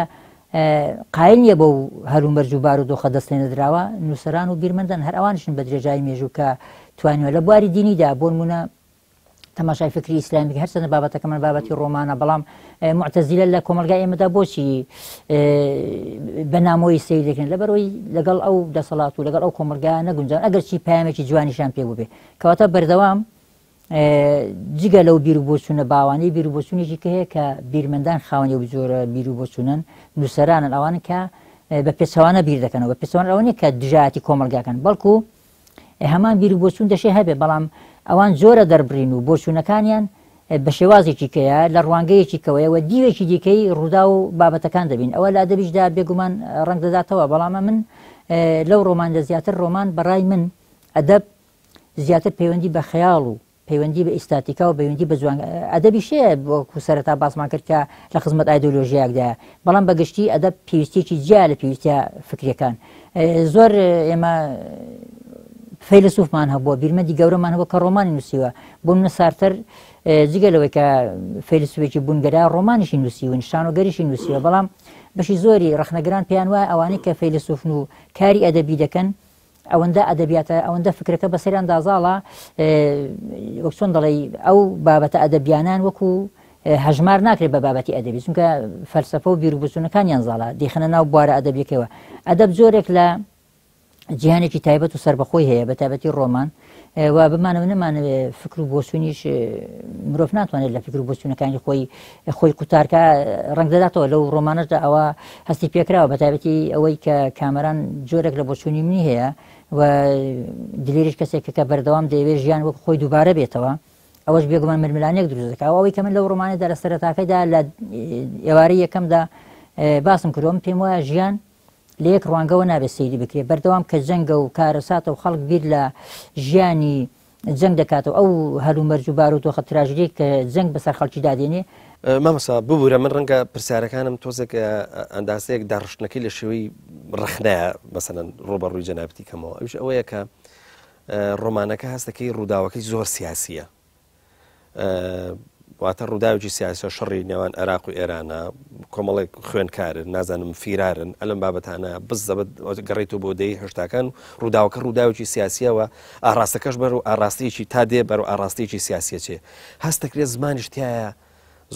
قایل نییە بەو هەلومەرج و بارودۆخە دەست لێنەدراوە نووسەران و بیرمەندان هەر ئەوانیشن بە درێژایی مێژوو کە توانیوە لە بواری دینیدا بۆ نموونە تەماشای فکری ئیسلامی بکەین هەرچەندە بابەتەکەمان بابەتی ڕۆمانە بەڵام معتەزیلە لە کۆمەڵگای ئێمەدا بۆچی بە نامۆیی سەیر دەکرێن لەبەرەوەی لەگەڵ ئەو دەسەڵات و لەگەڵ ئەو کۆمەڵگا نەگونجان ئەگەرچی پەیامێکی جوانیشان پێ بووبێ کەواتە بەردەوام جگە لەو بیر و بۆچوونە باوانەی بیر و بۆچوونێکی کە هەیە کە بیرمەندان خاوەنی ئەو جۆرە بیر و بۆچوونەن نووسەرانن ئەوانن کە بە پێچەوانە بیر دەکەنەوە بە پێچەوانە ئەوە نییە کە دژایەتی کۆمەڵگاکەن بەڵکو هەمان بیر و بۆچوون دەشێ هەبێ بەڵام ئەوان جۆرە دەربڕین و بۆچوونەکانیان بە شێوازێکی کەیە لە ڕوانگەیەکی کەوەیە و دیوێکی دیکەی ڕووداو و بابەتەکان دەبین ئەوە لە ئەدەبیشدا بێگومان ڕەنگ دەداتەوە بەڵام من لەو ڕۆماندا زیاتر ڕۆمان بەڕای من ئەدەب زیاتر پەیوەندی بە خەیاڵ و پەیوەندی بە ئیستاتیکا و پەیوەندی بە جوان ئەدەبیش هەیە وەکو سەرەتا باسمان کرد کە لە خزمەت ئایدۆلۆژیایەکدایە بەڵام بە گشتی ئەدەب پێویستیەکی جیا لە پێویستە فکریەکان زۆر ئێمە فەیلسوفمان هەبووە بیرمەندی گەورەمان هەبووە کە ڕۆمانی نووسیوە بۆ منە سارتەر جگە لەوەی کە فەیلسوفێکی بوونگەرا ڕۆمانیشی نووسیون شانۆگەریشی نووسیوە بەڵام بەشی زۆری ڕەخنەگران پێیان وایە ئەوانەی کە فەیلسوفن و کاری ئەدەبی دەکەن ئەوەندە ئەدەبیاتە ئەوەندە فکرەکە بەسەریاندا زاڵە وەک چۆن دەڵێی ئەو بابەتە ئەدەبیانان وەکو هەژمار ناکرێت بە بابەتی ئەدەبی چونکە فەلسەفە و بیروبوچوونەکانیان زاڵە دیخنە ناو بوارە ئەدەبیەکەوە ئەدەب جۆرێک لە جیهانێکی تایبەت و سربەخۆی هەیە بە تایبەتی ڕۆمان و بمانەوە نەمانەوێ فکر و بۆچوونیش مرۆڤ ناتوانێت لە فکر و بۆچوونەکانی خۆی خۆی قوتارکە ڕەنگ دەداتەوە لەو ڕۆمانەشدا ئەوە هەستی پێکراوە بە تایبەتی ئەوەی کە کامەران جۆرێک لە بۆچوونی منی هەیە و دلێریش کەسێکە کە بەردەوام دەیەوێت ژیان وەک خۆی دووبارە بێتەوە ئەوەش بێگومان ململانێک دروست دەکات ئەوەی کە من لەو ڕۆمانەدا لە سەرەتاکەیدا لە ئێوارەی یەکەمدا باسم کردووە من پێم وایە ژیان لە یەک ڕوانگەوە نابێت سەیری بکرێت بەردەوام کە جەنگە و کارەساتە و خەڵک بیر لە ژیانی جەنگ دەکاتەوە ئەو هەلومەرج و بارودۆخە تراژیدیەی کە جەنگ بەسەر خەڵکیدا دێنێ. مامۆستا ببورە من ڕەنگە پرسیارەکانم تۆزێک ئەندازەیەک داڕشتنەکەی لە شێوەی ڕەخنەیە مەسەلەن ڕووبەڕووی جەنابتی کەمەوە ئەویش ئەوەیە کە ڕۆمانەکە هەستەکەی ڕووداوەکەی زۆر سیاسیە واتە ڕووداوێکی سیاسە شەڕی نێوان عێراق و ئێرانە کۆمەڵێک خوێنکارن نازانم فیرارن ئەلم بابەتانە بزەبت گەڕێتەوە بۆ دەی هەشتاکان ڕووداوەکە ڕووداوێکی سیاسیەوە ئاراستەکەش بەر و ئاراستەیەکی تا دێ بەر و ئاراستەیەکی سیاسیە چێ هەست دەکرێت زمانیش تایە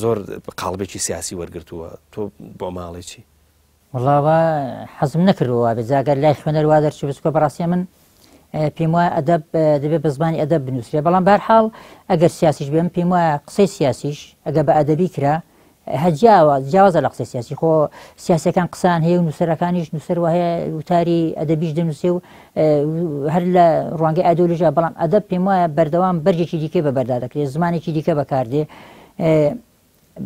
زۆر قاڵبێکی سیاسی وەرگرتووە تۆ بۆ ماڵی چی؟ وەڵا وا حەزم نەکردووە وابێت جا گەر لای خوێنەر وا دەرچوو بچکە بەڕاستی من پێم وایە ئەدەب دەبێت بە زمانی ئەدەب بنووسرێ بەڵام بەهەرحاڵ ئەگەر سیاسیش بێم پێم وایە قسەی سیاسیش ئەگەر بە ئەدەبی کرا هەر جیاواز جیاوازە لە قسەی سیاسی خۆ سیاسەکان قسان هەیە و نووسەرەکانیش نووسەر وهەیە وتاری ئەدەبیش دەنووسێ و هەر لە ڕوانگەی ئایدۆلۆژیا بەڵام ئەدەب پێم وایە بەردەوام بەرگێکی دیکەی بە بەردا دەکرێت زمانێکی دیکە بەکاردێ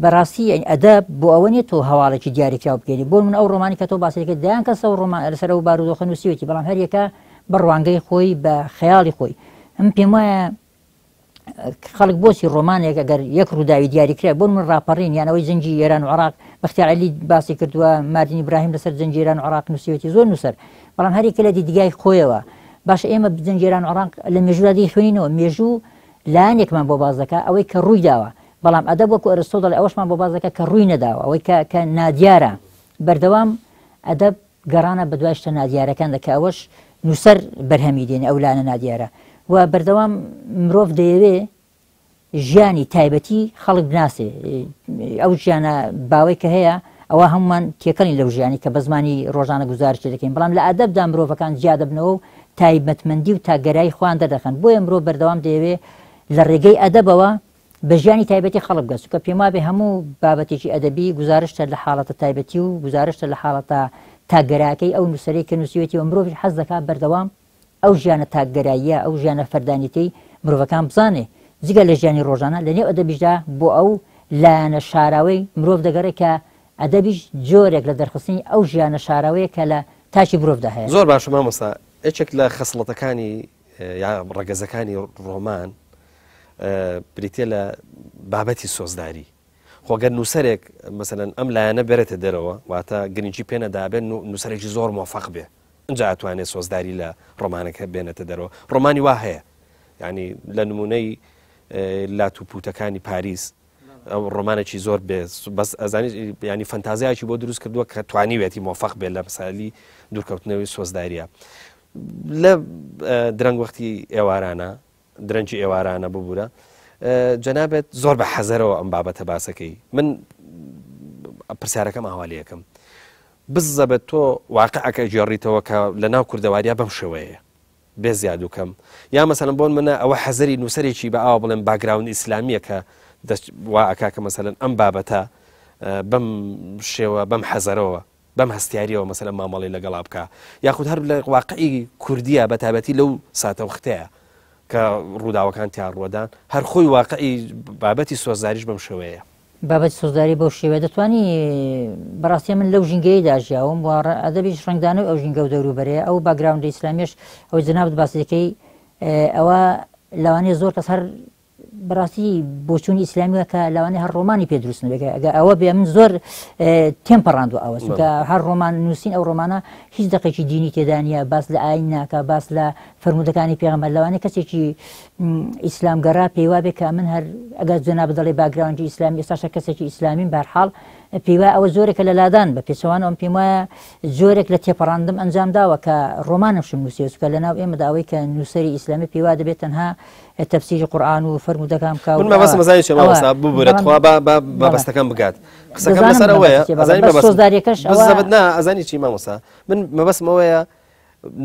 بەڕاستی ئەدەب بۆ ئەوە نیە تۆ هەواڵێکی دیاریکراو بگەێنی بۆ من ئەو ڕۆمانی کە تۆ باسی دەکەیت دەیان کەس ئەو ڕۆمان لەسەر ئەو بارودۆخە نووسیوێتی بەڵام هەر یەکە بە ڕوانگەی خۆی بە خەیاڵی خۆی ئەم پێم وایە خەڵک بۆچی ڕۆمانێک ئەگەر یەک ڕووداوی دیاریکرا بۆ من ڕاپەڕین یان ئەوەی جەنگی ئێران و عراق بەختیار عەلی باسی کردووە ماردین ئیبراهیم لەسەر جەنگی ئێران و عراق نووسیوێتی زۆر نووسەر بەڵام هەریەکە لە دیدگای خۆیەوە باشە ئێمە جەنگی ئێران و عراق لە مێژوودا دەیخوێنینەوە مێژوو لایەنێکمان بۆ باس دەکات ئەوەی کە ڕووی داوە بەڵام ئەدەب وەکو ئەرستۆ دەڵێ ئەوەشمان بۆ باس دەکات کە ڕووی نەداوە، ئەوەی کە کە نادیارە. بەردەوام ئەدەب گەڕانە بەدوای شتە نادیارەکاندا کە ئەوەش نووسەر بەرهەمی دێنێ ئەو لایەنە نادیارە و بەردەوام مرۆڤ دەیەوێ ژیانی تایبەتی خەڵک بناسێ ئەو ژیانە باوەی کە هەیە ئەوە هەمومان تێکەڵین لەو ژیانی کە بە زمانی ڕۆژانە گوزارشتی دەکەین بەڵام لە ئەدەبدا مرۆڤەکان جیا دەبنەوە و تایبەتمەندی و تاکگەرایی خۆیان دەردەخەن بۆیە مرۆڤ بەردەوام دەیەوێ لە ڕێگەی ئەدەبەوە بە ژیانی تایبەتی خەڵک بگات، چونکە پێم وابێ هەموو بابەتێکی ئەدەبی گوزارشتە لە حاڵەتە تایبەتی و گوزارشتە لە حاڵەتە تاکگەراکەی ئەو نووسەرەی کە نووسیوێتی و مرۆڤیش حەز دەکات بەردەوام ئەو ژیانە تاکگەراییە، ئەو ژیانە فەردانیتەی مرۆڤەکان بزانێ، جگە لە ژیانی ڕۆژانە لە نێو ئەدەبیشدا بۆ ئەو لایەنە شاراوەی مرۆڤ دەگەڕێ کە ئەدەبیش جۆرێک لە دەرخستنی ئەو ژیانە شاراوەیە کە لە تاکی مرۆڤدا هەیە. زۆر باشە مامۆستا، یەکێک لە خەسڵەتەکانی یا ڕەگەزەکانی ڕۆمان بریتیە لە بابەتی سۆزداری. خۆ گەر نووسەرێک مەسەلەن ئەم لایەنە بێرێتە دەرەوە، واتە گرنگی پێ نەدابێت، نووسەرێکی زۆر مۆفەق بێ ئینجا ئەتوانێت سۆزداری لە ڕۆمانەکە بێنێتە دەرەوە. ڕۆمانی وا هەیە، یعنی لە نمونەی لات و پوتەکانی پاریس، ئەو ڕۆمانێکی زۆر بێ بەس ئەزانی ینی فەنتازیایکی بۆ دروست کردووە کە توانیوێتی مۆفەق بێت لە مەسالی دوورکەوتنەوەی سۆزداریە لە درەنگ وەختی ئێوارانە درەنگی ئێوارانە ببوورە جەنابێت زۆر بە حەزەرەوە ئەم بابەتە باسەکەی من پرسیارەکەم ئاوا لەکەم بزەبێت تۆ واقعەکە گێڕیتەوە کە لە ناو کوردەواریا بەم شێوەیە بێ زیاد و کەم یا مەسەلەن بۆن منە ئەوە حەزەری نووسەرێکی بە ئاوا بڵێم باگراوند ئیسلامیە کە وا ئەکا کە مەسەلەن ئەم بابەتە بەم شێوە بەم حەزەرەوە بەم هەستیاریەوە مەسەلەن مامەڵەی لەگەڵا بکا یاخود هەر لە واقعی کوردیە بە تایبەتی لەو ساتەوەختەیە کە ڕووداوەکان تیا ڕووەدان هەر خۆی واقعی بابەتی سۆزداریش بەم شێوەیە. بابەتی سۆزداری بەو شێوەیە دەتوانی بەڕاستی من لەو ژینگەیەدا ژیاوم و ئەدەبیش ڕەنگدانەوەی ئەو ژینگە و دەوروبەرەیە ئەو باکگراوندە ئیسلامیەش ئەوەی جەنابت باسی دەکەی ئەوە لەوانەیە زۆر کەس هەر بەڕاستی بۆچوونی ئیسلامیە کە لەوانەیە هەر ڕۆمانی پێ دروست نەبێت ئەگە ئەوە بێ من زۆر تێم پەڕاندوە ئەوە چونکە هەر ڕۆمان نووسین ئەو ڕۆمانە هیچ دەقێکی دینی تێدا نییە باس لە ئاین ناکە باس لە فەرموودەکانی پێغەمبەر لەوانەیە کەسێکی ئیسلامگەرا پێی وابێ کە من هەر ئەگەر جەنابت دەڵێ باکگراوندی ئیسلامی ئێستاش هەر کەسێکی ئیسلامیم بەهەرحاڵ پێی وایە ئەوە جۆرێکە لە لادان بە پێچەوانەوە من پێم وایە جۆرێک لە تێپەڕاندم ئەنجام داوە کە ڕۆمانم شم نووسیوە چونکە لەناو ئێمەدا ئەوەی کە نووسەری ئیسلامی پێی وا دەبێت تەنها تەفسیری قورئان و فەرموودەکان بکا و من مەبەستم ئەزانی چیە ئەوە مامۆستا ببورە بەڵام تخوا با با بەڵێ مەبەستەکەم بگات قسەکەم دەزانم لەسەر ئەوەیە مەبەستت چیە بەڵێ ئەزانی بەس مەبەستم سۆزداریەکەش ئەوە بزەبت نا ئەزانی چی مامۆستا من مەبەستم ئەوەیە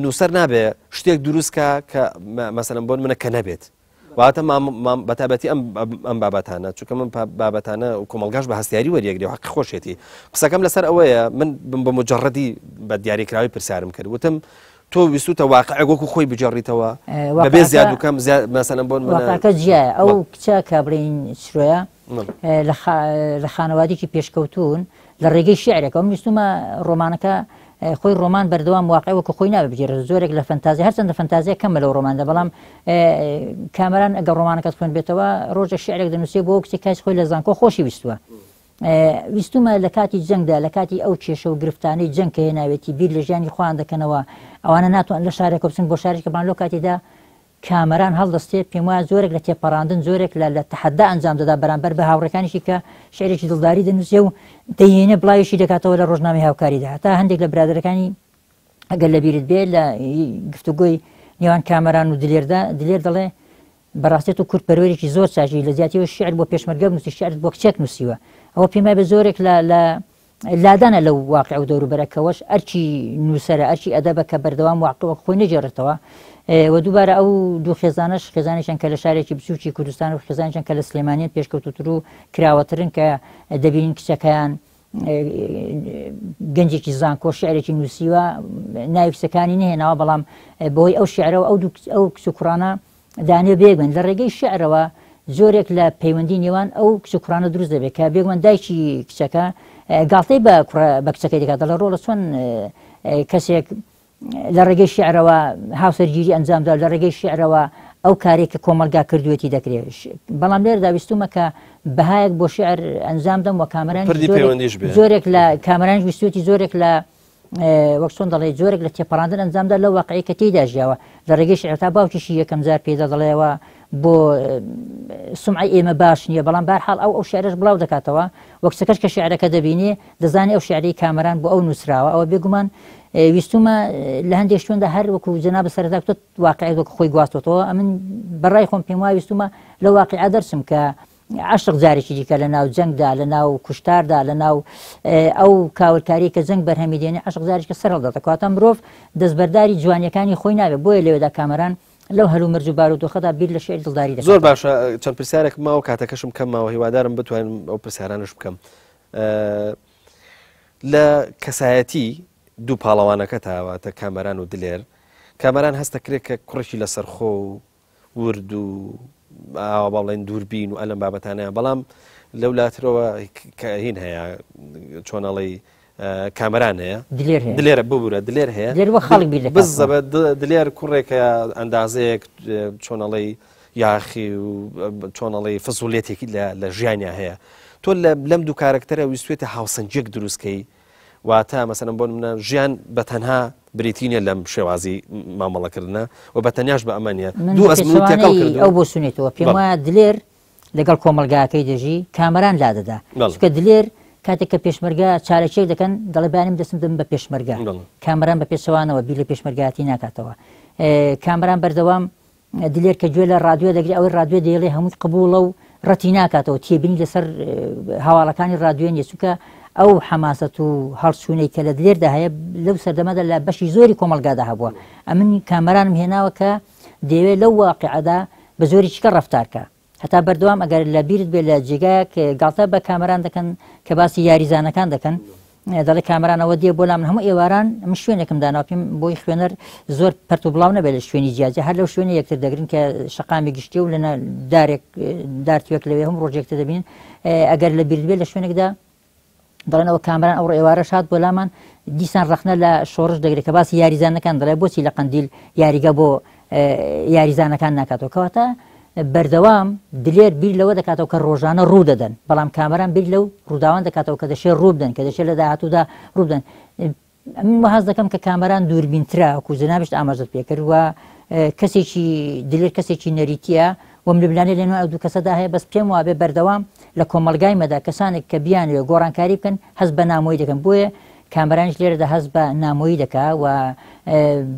نووسەر نابێ شتێک دروست کا کە مەسەلەن بۆن منە کە نەبێت واتە بەتابەتی ئەم ئەم بابەتانە چونکە من بابەتانە و کۆمەلگاش بە هەستیاری وەریەگرێ و حەقی خۆشێتی قسەکەم لەسەر ئەوەیە من بم بە مجرڕەدی بە دیاریکراوی پرسیارم کرد وتم تۆ ویستوتە واقعێک وەکو خۆی بگێڕیتەوە بەبێ زیاد و کەم مەسەلەن بۆن واقعەکە جیایە ئەو کچە کە بڵێین چرۆیە لە خانەوادێکی پێشکەوتوون لە ڕێگەی شیعرێکەوە من ویستومە ڕۆمانەکە خۆی ڕۆمان بەردەوام واقع وەکو خۆی نابێت بگێڕێت زۆرێک لە فەنتازی هەرچەندە فەنتازیە کەمە لەو ڕۆماندا بەڵام کامەران ئەگەر ڕۆمانەکەت خوێندبێتەوە ڕۆژێک شیعرێک دەنووسێ بۆ کچێک کاچ خۆی لە زانکۆ خۆشی ویستووە ویستومە لە کاتی جەنگدا لە کاتی ئەو کێشە و گرفتانەی جەنگ کە هێناوێتی بیر لە ژیانی خۆیان دەکەنەوە ئەوانە ناتوان لە شارێکە بچن بۆ شارێکە بەڵام لەو کاتیدا کامەران هەڵدەستێ، پێموایە جۆرێک لە تێپەڕاندن، جۆرێک لە لە تەحەدا ئەنجام دەدا بەرامبەر بە هاوڕێکانیشی کە شیعرێکی دڵداری دەنووسێ و دەیهێنێ بڵاویشی دەکاتەوە لە ڕۆژنامەی هاوکاریدا. هەتا هەندێک لە برادەرەکانی ئەگەر لە بیرت بێ لە گفتوگۆی نێوان کامەران و دلێردا، دلێر دەڵێ بەڕاستی تۆ کورد پەروەرێکی زۆر چاکی، لە جیاتی ئەوەی شیعر بۆ پێشمەرگە بنووسی شیعرت بۆ کچێک نووسیوە. ئەوە پێم وایە جۆرێک لە لە لادانە لەو واقیع و دەوروبەرە کەوەش ئەرکی نووسەرە، ئەرکی ئەدەبە کە بەردەوام واقع وەک خۆی نەگێڕێتەوە و دووبارە ئەو دوو خێزانەش خێزانێکیان کە لە شارێکی بچووکی کوردستان و خێزانێکیان کە لە سلێمانیان پێشکەوتووتر و کراوەترن کە دەبینین کچەکەیان گەنجێکی زانکۆ شعرێکی نووسیوە ناوی کچەکانی نهێناوە بەڵام بەهۆی ئەو شعرەوە ئەو دوو ئەو کچ و کوڕانە دانێ بێگومان لە ڕێگەی شیعرەوە جۆرێک لە پەیوەندی نێوان ئەو کچ و کوڕانە دروست دەبێت کە بێگومان دایکی کچەکە گاڵتەی بە کوڕە بە کچەکەی دەکات دەڵێ ڕۆڵە چۆن کەسێک لە ڕێگەی شیعرەوە هاوسەرگیری ئەنجامدا لە ڕێگەی شیعرەوە ئەو کارێک کە کۆمەلگا کردوێتی دەکرێت بەڵام لێرەدا ویستومە کە بەهایەک بۆ شیعر ئەنجام دەم و کامەران جۆرێک لە کامەران ویستوێتی جۆرێک لە وەک چۆن دەڵێ جۆرێک لە تێپەڕاندن ئەنجامدا لەو واقعی کە تێیدا ژیاوە لە ڕێگەی شیعر تا باوکیشی یەکەم جار پێدا دەڵێەوە بۆ سمعی ئێمە باش نییە بەڵام بارحاڵ ئەو ئەو شعرش بڵاو دەکاتەوە وەک کچەکەش کە شعرەکە دەبینێ دەزانێ ئەو شعری کامەران بۆ ئەو نووسراوە ئەوە بێگومان ویستومە لە هەندێک شوێندا هەر وەکو جەناب سەرەتا گوتت واقعێک وەک خۆی گواستۆتەوە ئەمن بەڕای خۆم پێم وایە ویستومە لەو واقعە دەرچم کە عەشق جارێکی دیکە لە ناو جەنگدا، لە ناو کوشتاردا، لە ناو ئەو کاولکارییەی کە جەنگ بەرهەمی دێنێ، عەشق جارێکی دیکە سەر هەڵدەدات. کەواتە مرۆڤ دەستبەرداری جوانییەکانی خۆی نابێت. بۆیە لەوێدا کامەران لەو هەلومەرج و بارودۆخەدا بیر لە شیعری دڵداری دەکاتەوە. زۆر باشە چەند پرسیارێک ماوە کاتەکەشم کەم ماوە هیوادارم بتوانم ئەو پرسیارانەش بکەم. لە کەسایەتی دوو پاڵەوانەکە تاواتە کامەران و دلێر کامەران هەستە کرێت کە کوڕێکی لەسەرخۆ و ورد و ئاوا با بڵێن دووربین و ئەلم بابەتانەیە بەڵام لەو لاترەوە کە هین هەیە چۆنەڵی کامەران هەیە دلێر هەیە دلێرە ببورە دلێر هەیە دلێر وە خەڵک بیر دەکاتەوە. بزەبە دلێر کوڕێکە ئەندازەیەک چۆنەڵی یاخی و چۆنەڵی فزولیەتێکی لە ژیانیا هەیە تۆ لەم دوو کارکتەرە ویستێتە هاوسەنگیەک دروستکەی واتە مەسەلەن بۆ نمونە ژیان بە تەنها بریتی نیە لەم شێوازی مامەڵەکردنە و بە تەنیاش بە ئەمە نیە من دوو ئەزموون تێکەڵ پێچەوانەی کردووە ئەو بۆچوونێتەوە پێم بەڵێ. وایە دلێر لەگەڵ کۆمەڵگاکەی دەژی کامەران لادەدا بەڵێ. چونکە دلێر کاتێک کە پێشمەرگە چالەکیەک دەکەن دەڵێ بەیانیم دەستم دەبم بە پێشمەرگە بەڵێ. کامەران بە پێچەوانەوە بیر لە پێشمەرگایەتی ناکاتەوە کامەران بەردەوام دلێر کە گوێ لە ڕادیۆ دەگرێ ئەوەی ڕادیۆ دەیڵێ هەمووی قبوڵە و ڕەتی ناکاتەوە تێبینی لەسەر هەواڵەکانی ڕادیۆ نیە چونکە ئەو حەماسەت و هەڵچوونەی کە لە دلێردا هەیە لەو سەردەمەدا لە بەشی زۆری کۆمەڵگادا هەبووە ئەمن کامەرانم هێناوە کە دەیەوێت لەو واقعەدا بە زۆری چیکە ڕەفتارکە هەتا بەردەوام ئەگەر لە بیرت بێ لە جێگایەک گاڵتە بە کامەران دەکەن کە باسی یاریزانەکان دەکەن دەڵێ کامەران ئەوە دێ بۆ لام هەموو ئێواران من شوێنێکم داناوە پێم بۆی خوێنەر زۆر پەرت و بڵاو نەبێت لە شوێنی جیاجیا هەر لەو شوێنە یەکتر دەگرن کە شەقامی گشتی و لە دارێک دارتوێک لەوێ هەم ڕۆژ یەکتر دەبین ئەگەر لە بیرت بێ لە شوێنێکدا دەڵێن ئەوە کامەران ئەوڕۆ ئێوارەش هات بۆ لامان دیسان ڕەخنە لە شۆڕش دەگرێت کە باسی یاریزانەکان دەڵێ بۆچی لە قەندیل یاریگە بۆ یاریزانەکان ناکاتەوە کەواتە بەردەوام دلێر بیر لەوە دەکاتەوە کە ڕۆژانە ڕوو دەدەن بەڵام کامەران بیر لەو ڕووداوان دەکاتەوە کە دەشێ ڕوو بدەن کە دەشێت لە داهاتوودا ڕوو بدەن من وەهاز دەکەم کە کامەران دووربینترە وەکو جەنابیشت ئاماژەت پێکرد و کەسێکی دلێر کەسێکی نەریتیە و ململانێ لە نێوان ئەو دوو کەسەدا هەیە بەس پێم وابێ بەردەوام لە کۆمەڵگای مەدا کەسانێک کە بیانەوێ گۆڕانکاری بکەن هەست بە نامۆیی دەکەن بۆیە کامەرانیش لێرەدا هەست بە نامۆیی دەکا و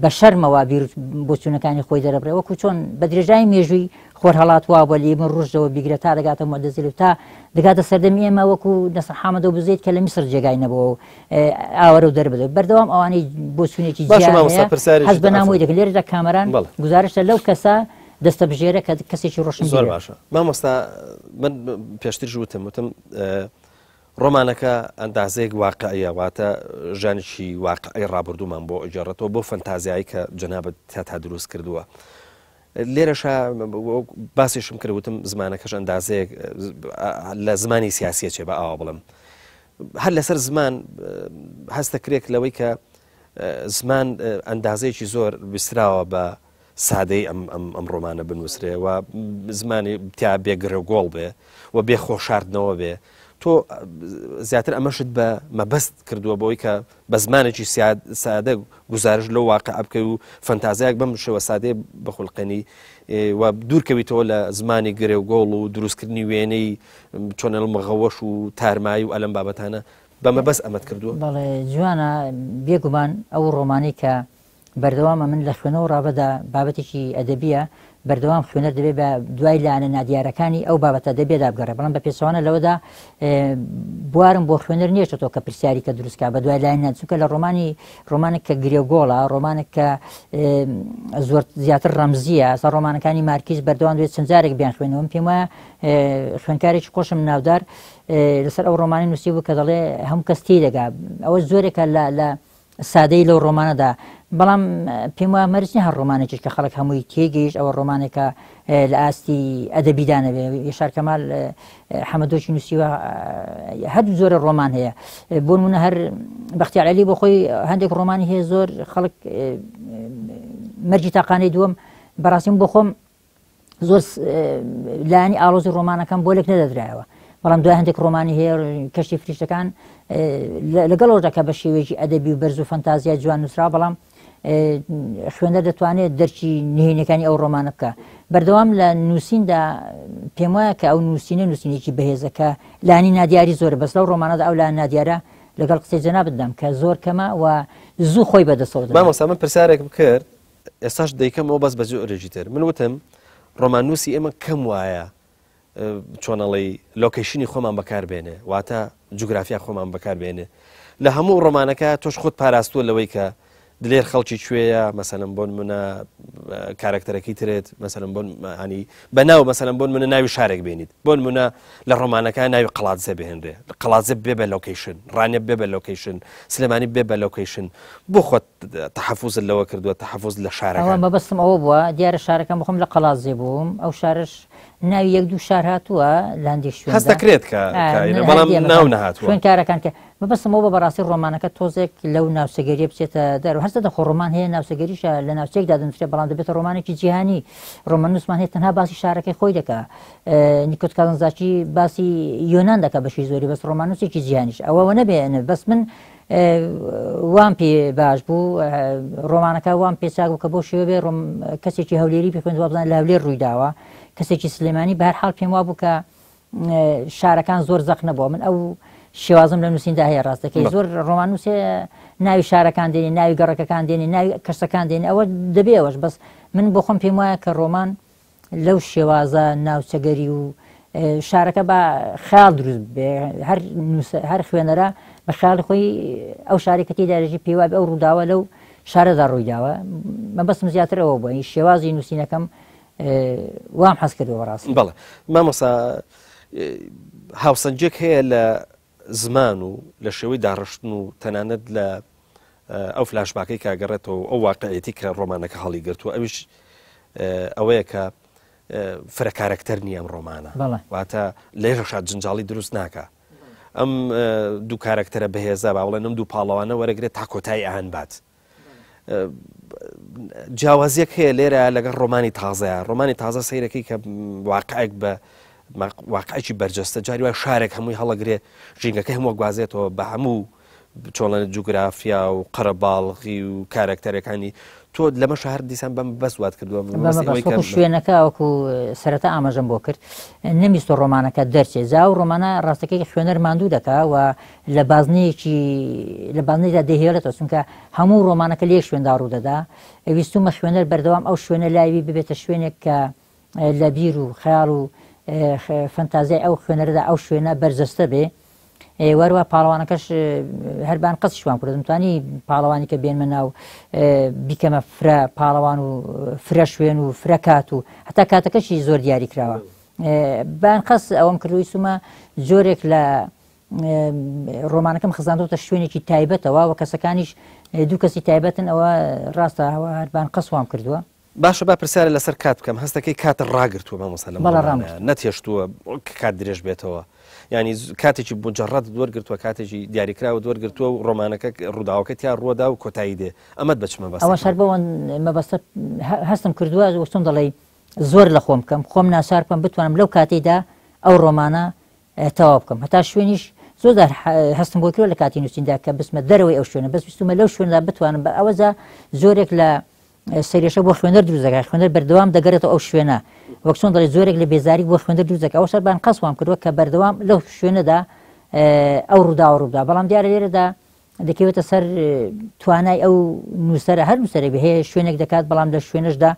بە شەرمەوە بیر بۆچوونەکانی خۆی دەرەبڕێ وەکو چۆن بە درێژایی مێژووی خۆرهەڵات وابووە لە ئیبن ڕوشدەوە بیگرە تا دەگاتە موعتەزیلە و تا دەگاتە سەردەمی ئێمە وەکو نەسر حامدە و بزەید کە لە میسر جێگای نەبووە و ئاوارە و دەربدەر بەردەوام ئەوانەی بۆچوونێکی باشە جیایان مامۆستا هەیە پرسیارێکی هەست بە تر نامۆیی عەفوو دەکەن لێرەدا کامەران بەڵێ. گوزارشتە لەو کەسە دەستەبژێرە کە کەسێکی زۆر ڕۆشنبیرە. باشە مامۆستا من پێشتریش وتم وتم ڕۆمانەکە ئەندازەیەک واقعیە واتە ژیانێکی واقعی ڕابردوومان بۆ ئەگێڕێتەوە بۆ فەنتازیایی کە جەنابت تیا دروست کردووە لێرەشا باسیشم کرد وتم زمانەکەش ئەندازەیەک لە زمانی سیاسیە چێ بە ئاوا بڵم هەر لەسەر زمان هەستە کرێک لەوەی کە زمان ئەندازەیەکی زۆر ویستراوە بە سادەی ئەم ئەم ئەم ڕۆمانە بنووسرێ و زمانی تیا بێ گرێوگۆڵ بێ و بێ خۆشاردنەوە بێ تۆ زیاتر ئەمەشت بە مەبەست کردووە بۆی کە بە زمانێکی سادە گوزارش لەو واقع بکەی و فەنتازیاک بەم شێوە سادەیە بخولقێنی و دوورکەویتەوە لە زمانی گرێوگۆڵ و دروستکردنی وێنەی چۆنەل مغەوەش و تارمایی و ئەلەم بابەتانە بە مەبەست ئەمەت کردووە؟ بەڵێ جوانە بێگومان ئەو ڕۆمانەی کە بەردەوام ئەمن لە خوێنەوە ڕاڤەدا بابەتێکی ئەدەبییە، بەردەوام خوێنەر دەبێ بە دوای لایەنە نادیارەکانی ئەو بابەتە ئەدەبیەدا بگەڕێ، بەڵام بە پێچەوانە لەوەدا بوارم بۆ خوێنەر نیەچێتەوە کە پرسیاری کە دروست کا بە دوای لایەن نا، چونکە لە ڕۆمانی ڕۆمانێک کە گرێوگۆڵە، ڕۆمانێک کە زۆر زیاتر ڕەمزییە، ئەسا ڕۆمانەکانی مارکیز بەردەوام دەبێت چەند جارێک بیانخوێنەوە، من پێم وایە خوێندکارێکی خۆشم ناودار لەسەر ئەو ڕۆمانەی نووسیبوو کە دەڵێ هەموو کەس تێی دەگا، ئەوە زۆرێکە لە سادەیی لەو ڕۆمانەدا، بەڵام پێم وایە مەرج نییە هەر ڕۆمانێکیش کە خەڵک هەمووی تێگەیشت ئەوە ڕۆمانێکە لە ئاستی ئەدەبیدا نەبێ. یەشار کەمال حەمەدۆکی نووسیوە هەر زۆرە ڕۆمان هەیە، بۆ نموونە هەر بەختیار عەلی بۆ خۆی هەندێک ڕۆمانی هەیە زۆر خەڵک مەرگی تاقانەی دووەم بەڕاستیم بۆ خۆم زۆر لایەنی ئاڵۆزی ڕۆمانەکەم بۆ لێک نەدەدرایەوە بەڵام دوای هەندێک ڕۆمانی هەیە کەشتی فریشتەکان لەگەڵ ئەودا کە بە شێوەیەکی ئەدەبی و بەرز و فەنتازیای جوان نووسرا بەڵام خوێنەر دەتوانێت دەرکی نهێنیەکانی ئەو ڕۆمانە بکە بەردەوام لە نووسیندا پێم وایە کە ئەو نووسینە نووسینێکی بەهێزەکە لانی نادیاری زۆرە بەس لەو ڕۆمانەدا ئەو لا نادیارە لەگەڵ قسەی جەنابتدام کە زۆر کەمە و زوو خۆی بەدەستەوە دەدا. مامۆستا من پرسیارێکم کرد ئێستاش دەیکەمەوە بەس بە جۆرێکی تر من وتم ڕۆماننووسی ئێمە کەم وایە چۆنەڵی location ی خۆمان بەکار بێنێ واتە جوگرافیا خۆمان بەکار بێنێ لە هەموو ڕۆمانەکە تۆش خۆت پاراستووە لەوەی کە دلێر خەڵکی کوێیە مەسەلەن بۆن منە کارکتەرەکەی ترێت مەسەلەن بۆن ینی بە ناو مەسەلەن بۆن منە ناوی شارێک بێنیت بۆن منە لە ڕۆمانەکان ناوی قەڵادزێ بهێنرێ قەڵادزێ بێ بە لۆکەیشن ڕانیە بێ بە لۆکەیشن سلێمانی بێ بە لۆکەیشن بۆ خۆت تەحەفوزت لەوە کردووە تەحەفوز لە ئەوە شارەکان مەبەستم ئەوە بووە دیارە شارەکەم بخۆم لە قەڵادزێ بووم ئەو شارەش ناوی یەک دوو شار هاتووە لە هەندێک هەست شوێندا دەکرێت کە ئا، کە ئینە هەر بەڵام دێمە ناو نەهاتووە. خوێندکارەکان کە مەبەستم ئەوە بووە بەڕاستی ڕۆمانەکە تۆزێک لەو ناوچەگەریە بچێتە دەرەوە هەرچەندە خۆ ڕۆمان هەیە ناوچەگەریشە لە ناوچەیەکدا دەنووسرێت بەڵام دەبێتە ڕۆمانێکی جیهانی ڕۆماننووسمان هەیە تەنها باسی شارەکەی خۆی دەکا نیکۆت کازانزاکی باسی یۆنان دەکا بەشی زۆری بەس ڕۆماننووسێکی جیهانیش ئەوە نەبێ بەس من وام پێ باش بوو ڕۆمانەکە وام پێ چاک بوو کە بۆ شێوە بێ کەسێکی هەولێری بخوێند وابزانێت لە هەولێر ڕوویداوە کەسێکی سلێمانی بە هەر حاڵ پێم وابوو کە شارەکان زۆر زەق نەبووە من ئەو شێوازم لە نووسیندا هەیە ڕاستەکەی زۆر ڕۆماننووسێ ناوی شارەکان دێنی ناوی گەڕەکەکان دێنی ناوی کەسەکان دێنی ئەوە دەبێ ئەوەش بەس من بۆ خۆم پێم وایە کە ڕۆمان لەو شێوازە ناوچەگەری و شارەکە بە خیاڵ دروست بێ هەر هەر خوێنەرە بە خیاڵی خۆی ئەو شارێک کە تێیدا دەژی پێی وابێ ئەو ڕووداوە لەو شارەدا ڕوویداوە مەبەستم زیاتر ئەوە بووە شێوازی نووسینەکەم وام حەز کردووە بەڕاستی. بەڵێ مامۆستا هاوسەنگیەک هەیە لە زمان و لە شێوەی داڕشتن و تەنانەت لە ئەو فلاشباکەی کە گەڕێتەوە ئەو واقعەتی کە ڕۆمانەکە هەڵی گرتووە ئەویش ئەوەیە کە فرە کارەکتەر نییە ئەم ڕۆمانە واتە لێرەشا جنجاڵی دروست ناکە ئەم دوو کارەکتەرە بەهێزە با بڵێن ئەم دوو پاڵەوانە وەرەگرێت تا کۆتایی ئاهن بات جیاوازیەک هەیە لێرە لەگەڵ ڕۆمانی تازەیە ڕۆمانی تازە سەیرەکەی کە واقعێک بە واقعێکی بەرجەستە جاری وای شارێک هەمووی هەڵەگرێ ژینگەکە هەموو گوازێتەوە بە هەموو چۆڵەن جوگرافیا و قەرەباڵغی و کارەکتەرەکانی تۆ لەمە شەهر دیسان بەم بەس وات کردووە وەکو شوێنەکە وەکو سەرەتا ئاماژەم بۆ کرد نەمیستۆ ڕۆمانەکە دەرچێ جا و ڕۆمانە ڕاستەکەی خوێنەر ماندوو دەکا و لە بازنەیەکی لە بازنەیدا دەیهێڵێتەوە چونکە هەموو ڕۆمانەکە لە یەک شوێندا ڕوودەدا ویستومە خوێنەر بەردەوام ئەو شوێنە لاوی ببێتە شوێنێک کە لە بیر و خەیاڵ و فەنتازیای ئەو خوێنەرەدا ئەو شوێنە بەرجەستە بێ وەروە پاڵەوانەکەش هەربان قەس شوان کردم توانی پاڵەوانی کە بێنمە ناو بیکەمە فرە پاڵەوان و فرە شوێن و فرە کات و هەتا کاتەکەشی زۆر دیاری کراوە بان قەس ئەوەم کردووی سومە جۆرێک لە ڕۆمانەکەم خزاندۆتە شوێنێکی تایبەتەوە و کەسەکانیش دوو کەسی تایبەتن ئەوە ڕاستە هەربان قەسوام کردووە. باشە با پرسیارە لەسەر کات بکەم هەستەکەی کات ڕاگرتووە مامۆستا لەم بەڵێ ڕۆمانە ڕامگرتووە. نەتهێشتووە کە کات درێژ بێتەوە یعنی کاتێکی مجرد وەرگرتووە کاتێکی دیاریکراوت وەرگرتووە و ڕۆمانەکە ڕووداوەکە تیا ڕووەدا و کۆتایی دێ ئەمەت بە چ مەبەستێک ئەوەش هەر بەوە مەبەستە هەستم کردووە وەک چۆن دەڵێی زۆر لە خۆم بکەم خۆم ناچار بکەم بتوانم لەو کاتەیدا ئەو ڕۆمانە تەواو بکەم هەتا شوێنیش زۆر جار هەستم بۆ کردوە لە کاتی نووسیندا کە بچمە دەرەوەی ئەو شوێنە بەس ویستومە لەو شوێندا بتوانم بە ئەوەجا زۆرێک لە سەرێشە بۆ خوێنەر دروست دەکات خوێنەر بەردەوام دەگەرێتەوە ئەو شوێنە وەک چۆن دەڵێ زۆرێک لە بێزاری بۆ خوێنەر دروست دەکات ئەوە سەربان قەسوام کردووە کە بەردەوام لەو شوێنەدا ئەو ڕووداوە ڕووبدا بەڵام دیارە لێرەدا دەکەوێتە سەر توانای ئەو نووسەرە هەر نووسەرێک بێ هەیە شوێنێک دەکات بەڵام لە شوێنەشدا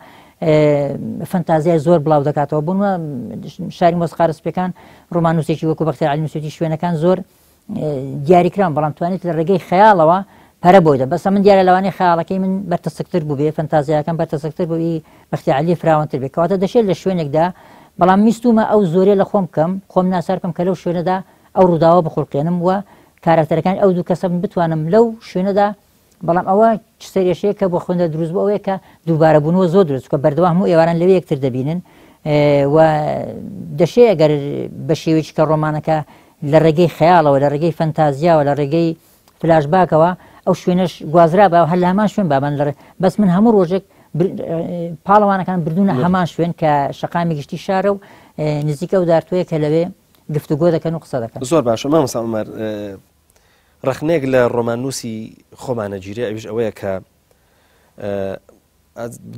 فەنتازیای زۆر بڵاو دەکاتەوە بوون شاری مۆسقارە سپیەکان ڕۆماننووسێکی وەکو بەختیار عەلی نووسێتی شوێنەکان زۆر دیاریکراون بەڵام توانێت لە ڕێگەی خەیاڵەوە پەرە بۆی دە بەسە من دیارە لەوانەیە خەیاڵەکەی من بەرتەسکتر بوو بێ فەنتازیاکەم بەرتەسکتر بوو بەختیار عەلی فراوانتر بێ کەواتە دەشێت لە شوێنێکدا بەڵام ویستومە ئەو زۆرێ لە خۆم بکەم خۆم ناچار بکەم کە لەو شوێنەدا ئەو ڕووداوە بخوڵقێنم و کاراکتەرەکانی ئەو دوو کەسە بن بتوانم لەو شوێنەدا بەڵام ئەوە چ سەرێشەیە کە بۆ خوێندەر دروست بوو ئەوەیە کە دووبارە بوونەوە زۆر دروست کە بەردەوام هەموو ئێواران لەوێ یەکتر دەبینن و دەشێ ئەگەر بە شێوەیەکی کە ڕۆمانەکە لە ڕێگەی خەیاڵەوە لە ڕێگەی فەنتازیاوە لە ڕێگەی فلاشباکەوە ئەو شوێنەش گوازرا بە هەر لە هەمان شوێن بابان لە بەس من هەموو ڕۆژێک پاڵەوانەکان بردوونە هەمان شوێن کە شەقامی گشتی شارە و نزیکە و دارتوەیە کە لەوێ گفتوگۆ دەکەن و قسە دەکەن. زۆر باشە مامۆستا عومەر ڕەخنەیەک لە ڕۆماننووسی خۆمانە گیرێ ئەویش ئەوەیە کە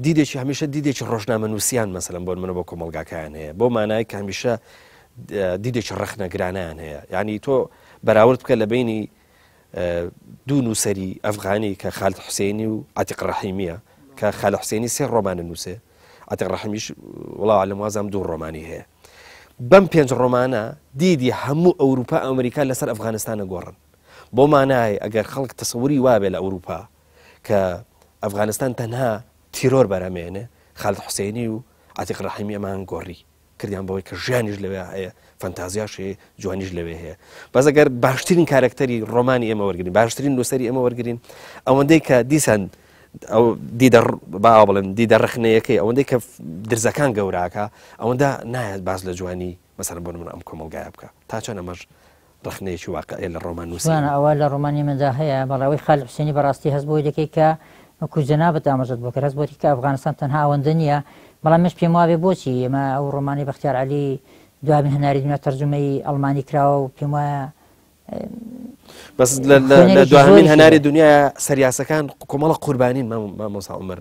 دیدێکی هەمیشە دیدێکی ڕۆژنامەنووسیان مەسەلەن بۆ منە بۆ کۆمەڵگاکەیان هەیە بۆ مانای کە هەمیشە دیدێکی ڕەخنەگرانیان هەیە یعنی تۆ بەراورد بکە لە بینی دوو نووسری ئەفغانی کە خالد حوسێنی و عتیق ڕەحیمیە کە خالد حوسێنی سێ ڕۆمانە نووسێ عتیق ڕەحیمیش وڵا لەم وازام دوو ڕۆمانی هەیە بەم پێنج ڕۆمانە دیدی هەموو ئەوروپا ئەمریکا لەسەر ئەفغانستانە گۆڕن بۆ مانای ئەگەر خەڵک تەسەوری وابێ لە ئەوروپا کە ئەفغانستان تەنها تیرۆر بەرهەمێنێ، خالد حوسەینی و عەتیق ڕەحیمی ئەمان گۆڕی کردیان بەوەی کە ژیانیش لەوێ هەیە، فەنتازیاش هەیە، جوانیش لەوێ هەیە. بەس ئەگەر باشترین کارەکتەری ڕۆمانی ئێمە وەرگین، باشترین نووسەری ئێمە وەرگین، ئەوەندەی کە دیسان ئەو دیدە با بڵێم دیدە ڕەخنەیەکەی ئەوەندەی کە درزەکان گەوراکە ئەوەندە نایەت باس لە جوانی مەسەلەن بۆ نمونە ئەم کۆمەڵگایە بکە تا چەند ئەمەش ڕەخنەیەکی واقعیە لە ڕۆمان نووسین. جوانە ئەوە لە ڕۆمانی مندا هەیە، بەڵێ ئەوەی خالید حوسێنی بەڕاستی هەست بۆی دەکەی کە وەکو جەنابت ئاماژەت بۆ کرد هەست بۆ دەکەی کە ئەفغانستان تەنها ئەوەندە نییە، بەڵام منیش پێم وابێ بۆچی ئێمە ئەو ڕۆمانەی بەختیار عەلی دوامین هەناری دنیا تەرجومەی ئەڵمانی کراوە و پێم وایە بەس لە دواهەمین هەناری دنیا سەریاسەکان کۆمەڵە قوربانین مامۆسا عومەر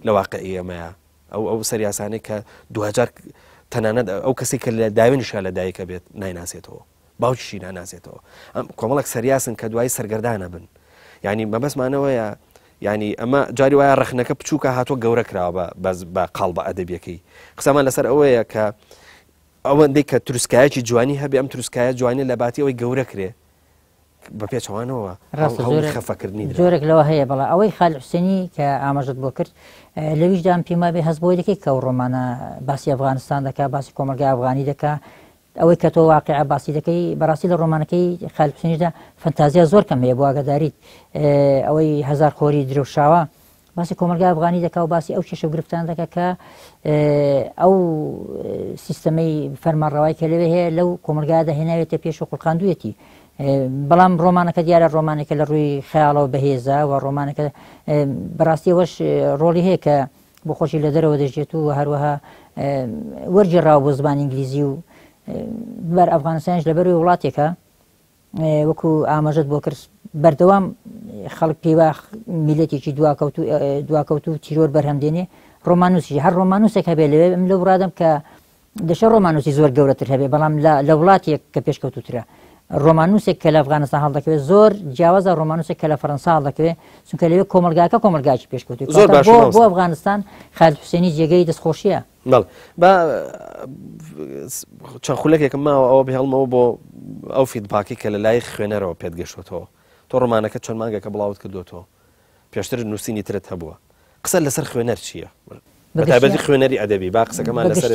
لە واقعی ئێمەیە ئەو ئەو سەریاسانەی کە دوجار تەنانەت ئەو کەسی کە لە داوێنیشا لە دایکە بێت نایناسێتەوە باوکیشی ناناسێتەوە ئەم کۆمەڵک سەریاسن کە دوای سەرگەردانە بن ینی مەبەستمانەوەیە ینی ئەمە جاری وایە ڕخنەکە بچووکە هاتووە گەورە کراوە بە بە قاڵ بە ئەدەبیەکەی قسەمان لەسەر ئەوەیە کە ئەوەندەی کە تروسکایەکی جوانی هەبێ ئەم تروسکایە جوانی لە باتی ئەوەی گەورە کرێ بە پێچەوانەوە ڕاستە هەوڵی خەفەکردنی درا. جۆرێک لەوە هەیە بەڵێ ئەوەی خالید حوسێنی کە ئاماژەت بۆ کرد لەویشدا من پێم وابێ هەست بۆی دەکەی کە ئەو ڕۆمانە باسی ئەفغانستان دەکا باسی کۆمەڵگای ئەفغانی دەکا ئەوەی کە تۆ واقیع باسی دەکەی بەڕاستی لە ڕۆمانەکەی خالید حوسێنیشدا فەنتازیا زۆر کەم هەیە بۆ ئاگاداریت ئەوەی هەزار خۆری درەوشاوە باسی کۆمەڵگای ئەفغانی دەکا و باسی ئەو کێشە و گرفتان دەکا کە ئەو سیستەمەی فەرمانڕەوای کە لەوێ هەیە لەو کۆمەلگادا هێناوێتە پێش و خوڵقاندویەتی بەڵام ڕۆمانەکە دیارە ڕۆمانێکە لە ڕووی خەیاڵەوە بەهێزە و ڕۆمانەکە بەڕاستی ئەوەش ڕۆڵی هەیە کە بۆ خۆشی لە دەرەوە دەژێت و هەروەها وەرگێڕاوە بۆ زمانی ئینگلیزی و بەر ئەفغانستانیش لەبەروی وڵاتێکە وەکو ئاماژەت بۆ کرد بەردەوام خەڵک پێی وایە میلەتێکی دواکەوتوو دواکەوتوو تیرۆر بەرهەم دێنێ ڕۆمانووسیش هەر ڕۆمانووسێک هەبێ لەوێ من لەو ڕادەم کە دەشێ ڕۆمانووسی زۆر گەورەتر هەبێ بەڵام لە وڵاتێک کە پێشکەوتوترە ڕۆمانووسێک کە لە ئەفغانستان هەڵدەکەوێت زۆر جیاوازە ڕۆمانووسێک کە لە فەرەنسا هەڵدەکەوێت چونکە لەوێ کۆمەڵگاکە کۆمەڵگاکی پێشکەوتوو زۆر باش بۆ ئەفغانستان خالد حوسێنی جێگەی دەستخۆشیە بەڵێ با چەند خولەکێکم ماوە ئەوە بهێڵمەوە بۆ ئەو feedback ی کە لە لای خوێنەرەوە پێت گەشتۆتەوە تۆ ڕۆمانەکە چەند مانگێکە بڵاوت کردوتەوە پێشتر نووسینی ترت هەبووە قسە لەسەر خوێنەر چییە؟ بەتایبەتی خوێنەری ئەدەبی با قسەکەمان لەسەر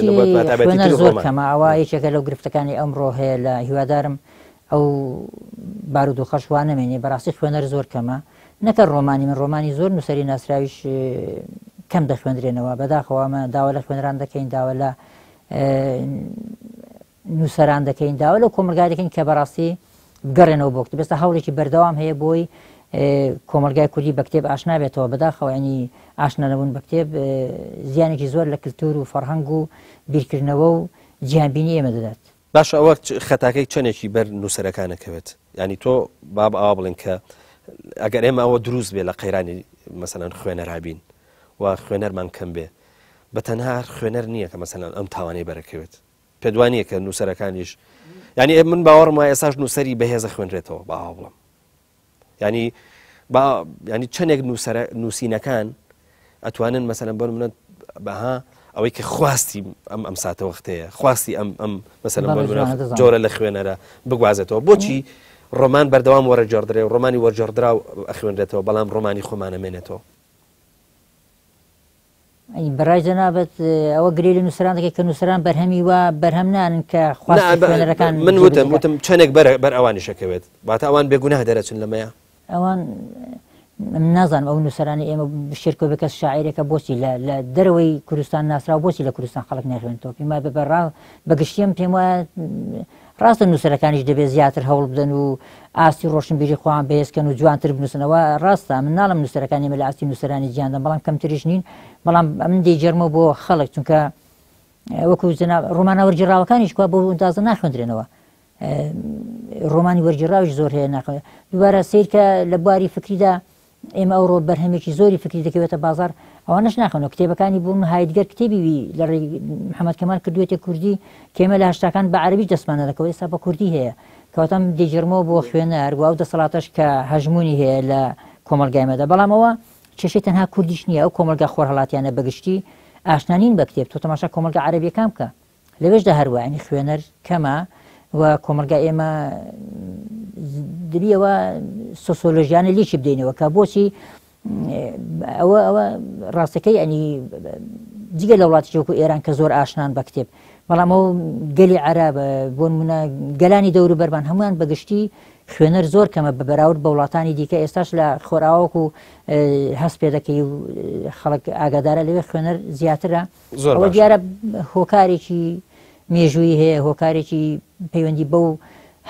خوێنەر زۆر کەمە ئەوە یەکێکە لەو گرفتەکانی ئەمڕۆ هەیە لە هیوادارم ئەو بارودۆخەش وا نەمێنێ بەڕاستی خوێنەر زۆر کەمە نەکە ڕۆمانی من ڕۆمانی زۆر نووسەری ناسراویش کەم دەخوێندرێنەوە بەداخەوە ئەمە داوا لە خوێنران دەکەین داوا لە نووسەران دەکەین داوا لەو کۆمەلگای دەکەین کە بەڕاستی بگەڕێنەوە بۆ کتێب ئێستا هەوڵێکی بەردەوام هەیە بۆی کۆمەلگای کوردی بە کتێب ئاشنا بێتەوە بەداخەوە ینی ئاشنا نەبوون بە کتێب زیانێکی زۆر لە کللتور و فەرهەنگ و بیرکردنەوە و جیهانبینی ئێمە دەدات. باشە ئەوە خەتاکەی چەنێکی بەر نووسەرەکان ئەکەوێت یانی تۆ با ئاوا بڵێن کە ئەگەر ئێمە ئەوە دروست بێ لە قەیرانی مەسەلەن خوێنەرابین و خوێنەرمان کەم بێ بە تەنها خوێنەر نییە کە مەسەلەن ئەم تاوانەی بەرەکەوێت پێدوان نییە کە نووسەرەکانیش یعنی من باوەڕم وایە ئێساش نووسەری بەهێزە خوێنرێتەوە با ئاوا بڵێم ینی با ینی چەندێک نووسەرە نووسینەکان ئەتوانن مەسەلەن بۆ منە بەها ئەوەی کە خواستی ئەم ئەم ساتە وەختەیە خواستی ئەم ئەم مەسەلەن بۆ جۆرە لە خوێنەرە بگوازێتەوە بۆچی ڕۆمان بەردەوام وەرەگێڕدرێ و ڕۆمانی وەرگێڕدرا و ئەخوێنرێتەوە بەڵام ڕۆمانی خۆمانە مێنێتەوە ئەی بەڕای جەنابت ئەوە گرێ لە نووسەران دەکەی کە نووسەران بەرهەمی وا بەرهەم نانن کە خواستی خوێنەرەکان من وتم وتم چەندێک بەر بەر ئەوانیشەکەوێت واتە ئەوان بێگوناه دەرەچن لەمەیە ئەوان من نازانم ئەو نووسەرانی ئێمە شێرکۆ بێکەس شاعیرێکە بۆچی لە دەرەوەی کوردستان ناسراو بۆچی لە کوردستان خەڵک ناخوێنێتەوە پێم وایە بە بە گشتیم پێم وایە ڕاستە نووسەرەکانیش دەبێت زیاتر هەوڵ بدەن و ئاستی ڕۆشنبیری خۆیان بەهێز کەن و جوانتر بنووسن ئەوە ڕاستە من ناڵێم نووسەرەکانی ئێمە لە ئاستی نووسەرانی جیهاندان بەڵام کەمتریش نین بەڵام ئەمن دەیگێڕمەوە بۆ خەڵک چونکە وەکو جەناب ڕۆمانە وەرگێڕاوەکانیش کوا بۆ ئەندازە ناخوێندرێنەوە ڕۆمانی وەرگێڕاویش زۆر هەیە ناخوێن دووبارە سیرکە لە بواری فکریدا ئێمە ئەوڕۆ بەرهەمێکی زۆری فکری دەکەوێتە بازاڕ، ئەوانەش ناخوێنەوە، کتێبەکانی بوون هایدگەر کتێبی وی لە ڕێی محەمەد کەمال کردوویەتە کوردی کە ئێمە لە هەشتاکان بە عەرەبیش دەستمان نەدەکەوت ئێستا بە کوردی هەیە، کەواتە من دەیگێڕمەوە بۆ خوێنەر و ئەو دەسەڵاتەش کە هەژموونی هەیە لە کۆمەڵگای ئێمەدا، بەڵام ئەوە کێشەی تەنها کوردیش نییە، ئەو کۆمەڵگا خۆرهەڵاتیانە بە گشتی ئاشنا نین بە کتێب، تۆ تەماشا کۆمەڵگا عەرەبییەکان بکە لەوێشدا هەروا یانی خوێنەر کەمە و کۆمەڵگای ئێمە دەبی ئەوە سۆسۆلۆژیانە لێکی بدەینەوە کە بۆچی ئەوە ئەوە ڕاستەکەی ئەنی جگە لە وڵاتی وەکو ئێران کە زۆر ئاشنان بە کتێب، بەڵام ئەو گەلی عەرەب بۆ نمونە گەلانی دەوروبەرمان هەموویان بەگشتی خوێنەر زۆر کەمە بە بەراورد بە وڵاتانی دیکە ئێستاش لە خۆراوەکو هەست پێ دەکەی و خەڵک ئاگادارە لەوێ خوێنەر زیاترە زۆر ئەوە باشە. دیارە هۆکارێکی مێژوویی هەیە هۆکارێکی پەیوەندی بەو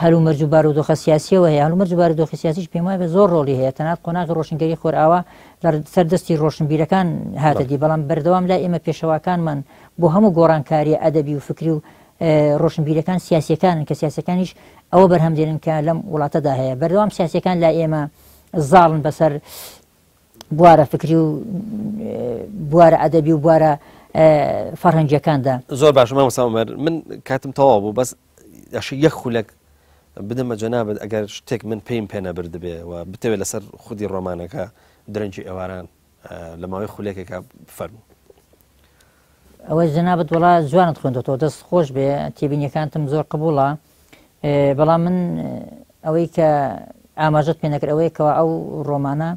هەلومەرج و بارودۆخە سیاسیەوە هەیە هەلومەرج و بارودۆخی سیاسیش پێم وایە زۆر ڕۆڵی هەیە تەنانەت قۆناغی ڕۆشنگەری خۆرئاوا لە سەر دەستی ڕۆشنبیرەکان هاتە دی بەڵام بەردەوام لای ئێمە پێشەواکانمان بۆ هەموو گۆڕانکاریە ئەدەبی و فکری و ڕۆشنبیرەکان سیاسیەکانن کە سیاسەکانیش ئەوە بەرهەم دێنن کە لەم وڵاتەدا هەیە بەردەوام سیاسەکان لای ئێمە زاڵن بەسەر بوارە فکری و بوارە ئەدەبی و بوارە فەرهەنگیەکاندا. زۆر باشە مامۆستا عومەر من کاتم تەواو بوو بەس ئەشی یەک خولەک بدەمە جەنابت ئەگەر شتێک من پێیم پێ نەبردبێ و بتەوێت لەسەر خودی ڕۆمانەکە درەنگی ئێواران لە ماوەی خولێکێکا فەرموو. ئەوە جەنابت وڵا جوانت خوێندەوە دەست خۆش بێ تێبینیەکانتم زۆر قبوڵە بەڵام من ئەوەی کە ئاماژەت پێ نەکرد ئەوەیە کەوا ئەو ڕۆمانە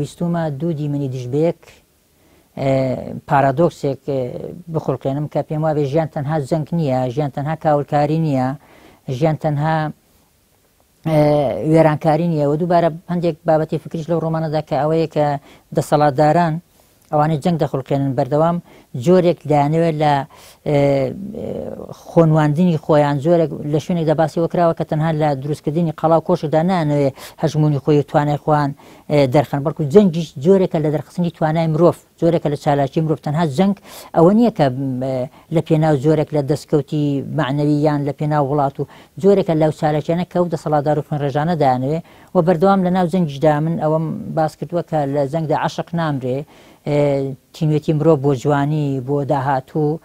ویستومە دوو دیمەنی دژ بەیەک پارادۆکسێک بخولقێنم کە پێم وابێ ژیان تەنها جەنگ نییە ژیان تەنها کاولکاری نییە ژیان تەنها وێرانکاری نییە و دووبارە هەندێک بابەتی فکریش لەو ڕۆمانەدا کە ئەوەیە کە دەسەڵاتداران ئەوانەی جەنگ دەخولقێنن بەردەوام جۆرێک دەیانەوێت لە خۆنواندنی خۆیان جۆرێک لە شوێنێکدا باسی وەکراوە کە تەنها لە دروستکردنی قەڵا و کۆشکدا نانەوێ هەژمونی خۆی و توانای خۆیان دەرخەن بەڵکو جەنگیش جۆرێکە لە دەرخستنی توانای مرۆڤ جۆرێکە لە چالاکی مرۆڤ تەنها جەنگ ئەوە نییە کە لە پێناو جۆرێک لە دەستکەوتی مەعنەوی یان لە پێناو وڵات و جۆرێکە لەو چالاکیانە کە ئەو دەسەڵاتدار و خوێنڕێژانە دەیانەوێ و بەردەوام لە ناو جەنگیشدا من ئەوەم باس کردووە کە لە جەنگدا عەشق نامرێ تینوێتی مرۆڤ بۆ جوانی بۆ داهاتوو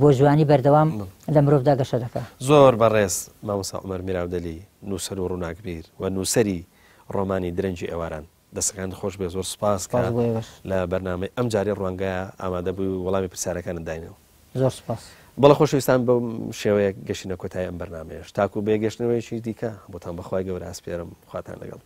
بۆ جوانی بەردەوام لە مرۆڤدا گەشە دەکا. زۆر بەڕێز مامۆستا عومەر میراودەلی نووسەر و ڕووناکبیر و نووسەری ڕۆمانی درەنگی ئێواران. دەستەکانت خۆش بێت زۆر سوپاس کە سپاس بۆ ئێوەش. لە بەرنامەی ئەم جارەی ڕوانگەیا ئامادە بووی و وەڵامی پرسیارەکانت داینەوە. زۆر سپاس. بەڵێ خۆشەویستان بەم شێوەیە گەشتینە کۆتایی ئەم بەرنامەیەش تاکو بە یەکگەشتنەوەیەکی دیکە بۆتان بەخوای گەورە ئەسپێرم خواتان لەگەڵ.